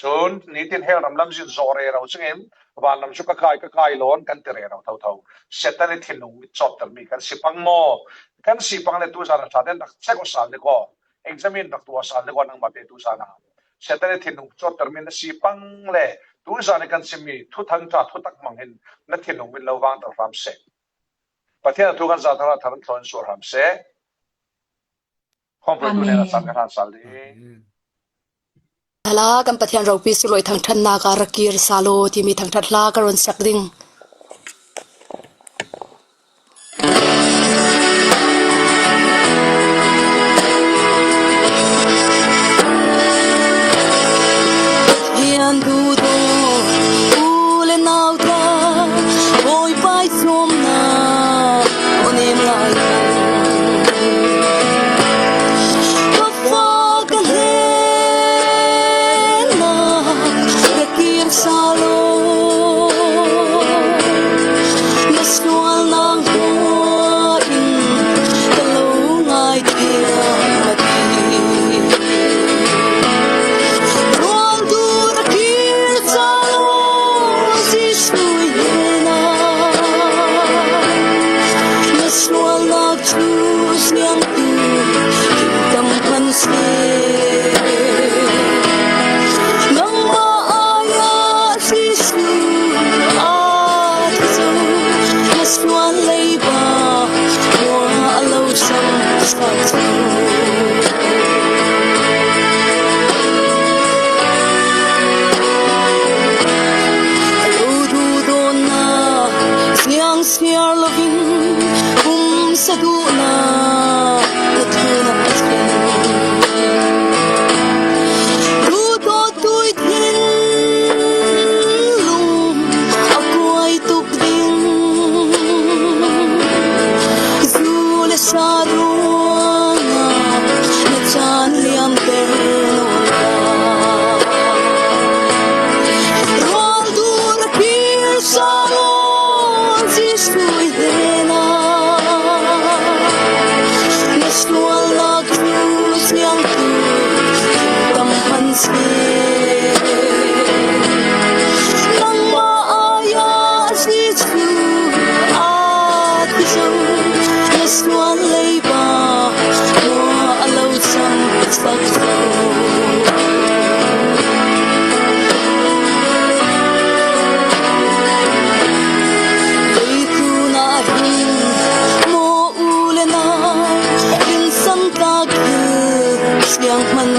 Cun nitin hell ram lamzin zawh rero cingin vanram cu ka kai, ka kai lawn kan ti rero thotho. Satan i thinlung mit cawtter mi kan si pang maw? Kan si pang le tuzan a ṭha ten rak check aw sal ding aw. Examine rak tuah sal ding aw nangmah te tuzan ah. Satan i thinlung cawtter mi na si pang le tuzan i kan simi thuthang ṭha thutak hmang hin na thinlung mit lo vangter hram seh. Pathian a thu kan zahtak ah thar an thlawn sual hram seh. Khuampuai tu nen a caan ka hlan sal ding. Amen. Hala kan Pathian ropi sulawh thangṭhatnak ah rak kir sal aw timi thangṭhat hla ka run sak ding. Pathian duhdaw u le nau ta, Bawipa i sawmnak aw nem lai. Ka fa ka hlennak ka kir sal aw. Na sualnak hnuah in ka lo ngaithiam a ti. Rualtu rak kir sal aw, Jesuh i hnenah na sualnak cu siangtu kingdom hman seh. Nangmah ai-ah Jesuh aa thi zo, na sual leiba khua a lo samsak zo. Ka lo duhdawtnak siang siar loin pumsa duhnak na thu na thin. Duhdawttu i thinlung a kuai tuk ding. Zu le sa ruangah na caan liamter nawn lai. Rualtu rak kir sal aw, Jesuh i hnenah na sualnak cu siangtu kingdom hman seh. Nangmah ai-ah Jesuh aa thi zo, na sual leiba khua a lo samsak zo. Kei tunah hin maw u le nau, rinsan tlak thil sianghman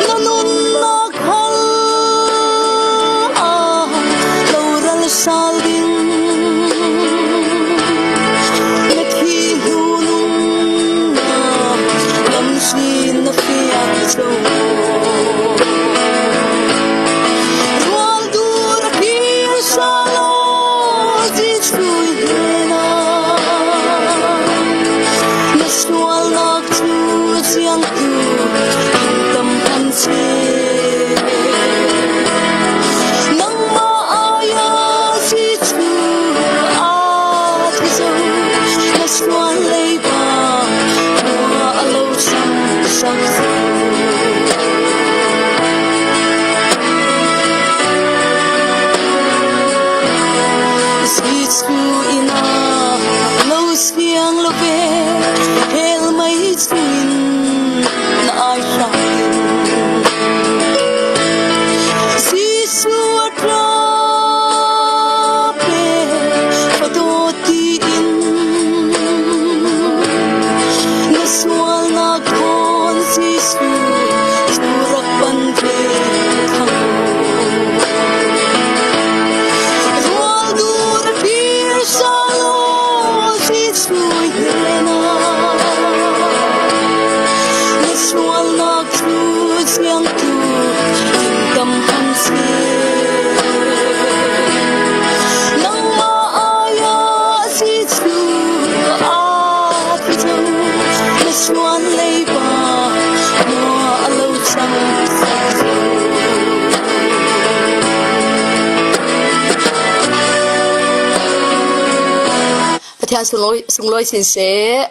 na nunnak hal ah lo ral sal ding. Na thih hnu nunnak lamzin na fiang zo. Rualtu rak kir sal aw, Jesuh i hnenah na sualnak cu siangtu kingdom hman seh. Nangmah ai-ah Jesuh aa thi zo, na sual leiba khua a lo samsak zo. Jesuh in ah lo siang lo ve, hell mei chungin na Jesu, thu rak pan ve khang. Rual dur pir sa lo, Jesu hi na. Na sualnak thu ciang tu, tingkam hang si. Nangmah ai-ah Jesu a thi zo, na suan leiba mua a lo cang. Pathian sunglawi, sunglawi sin seh.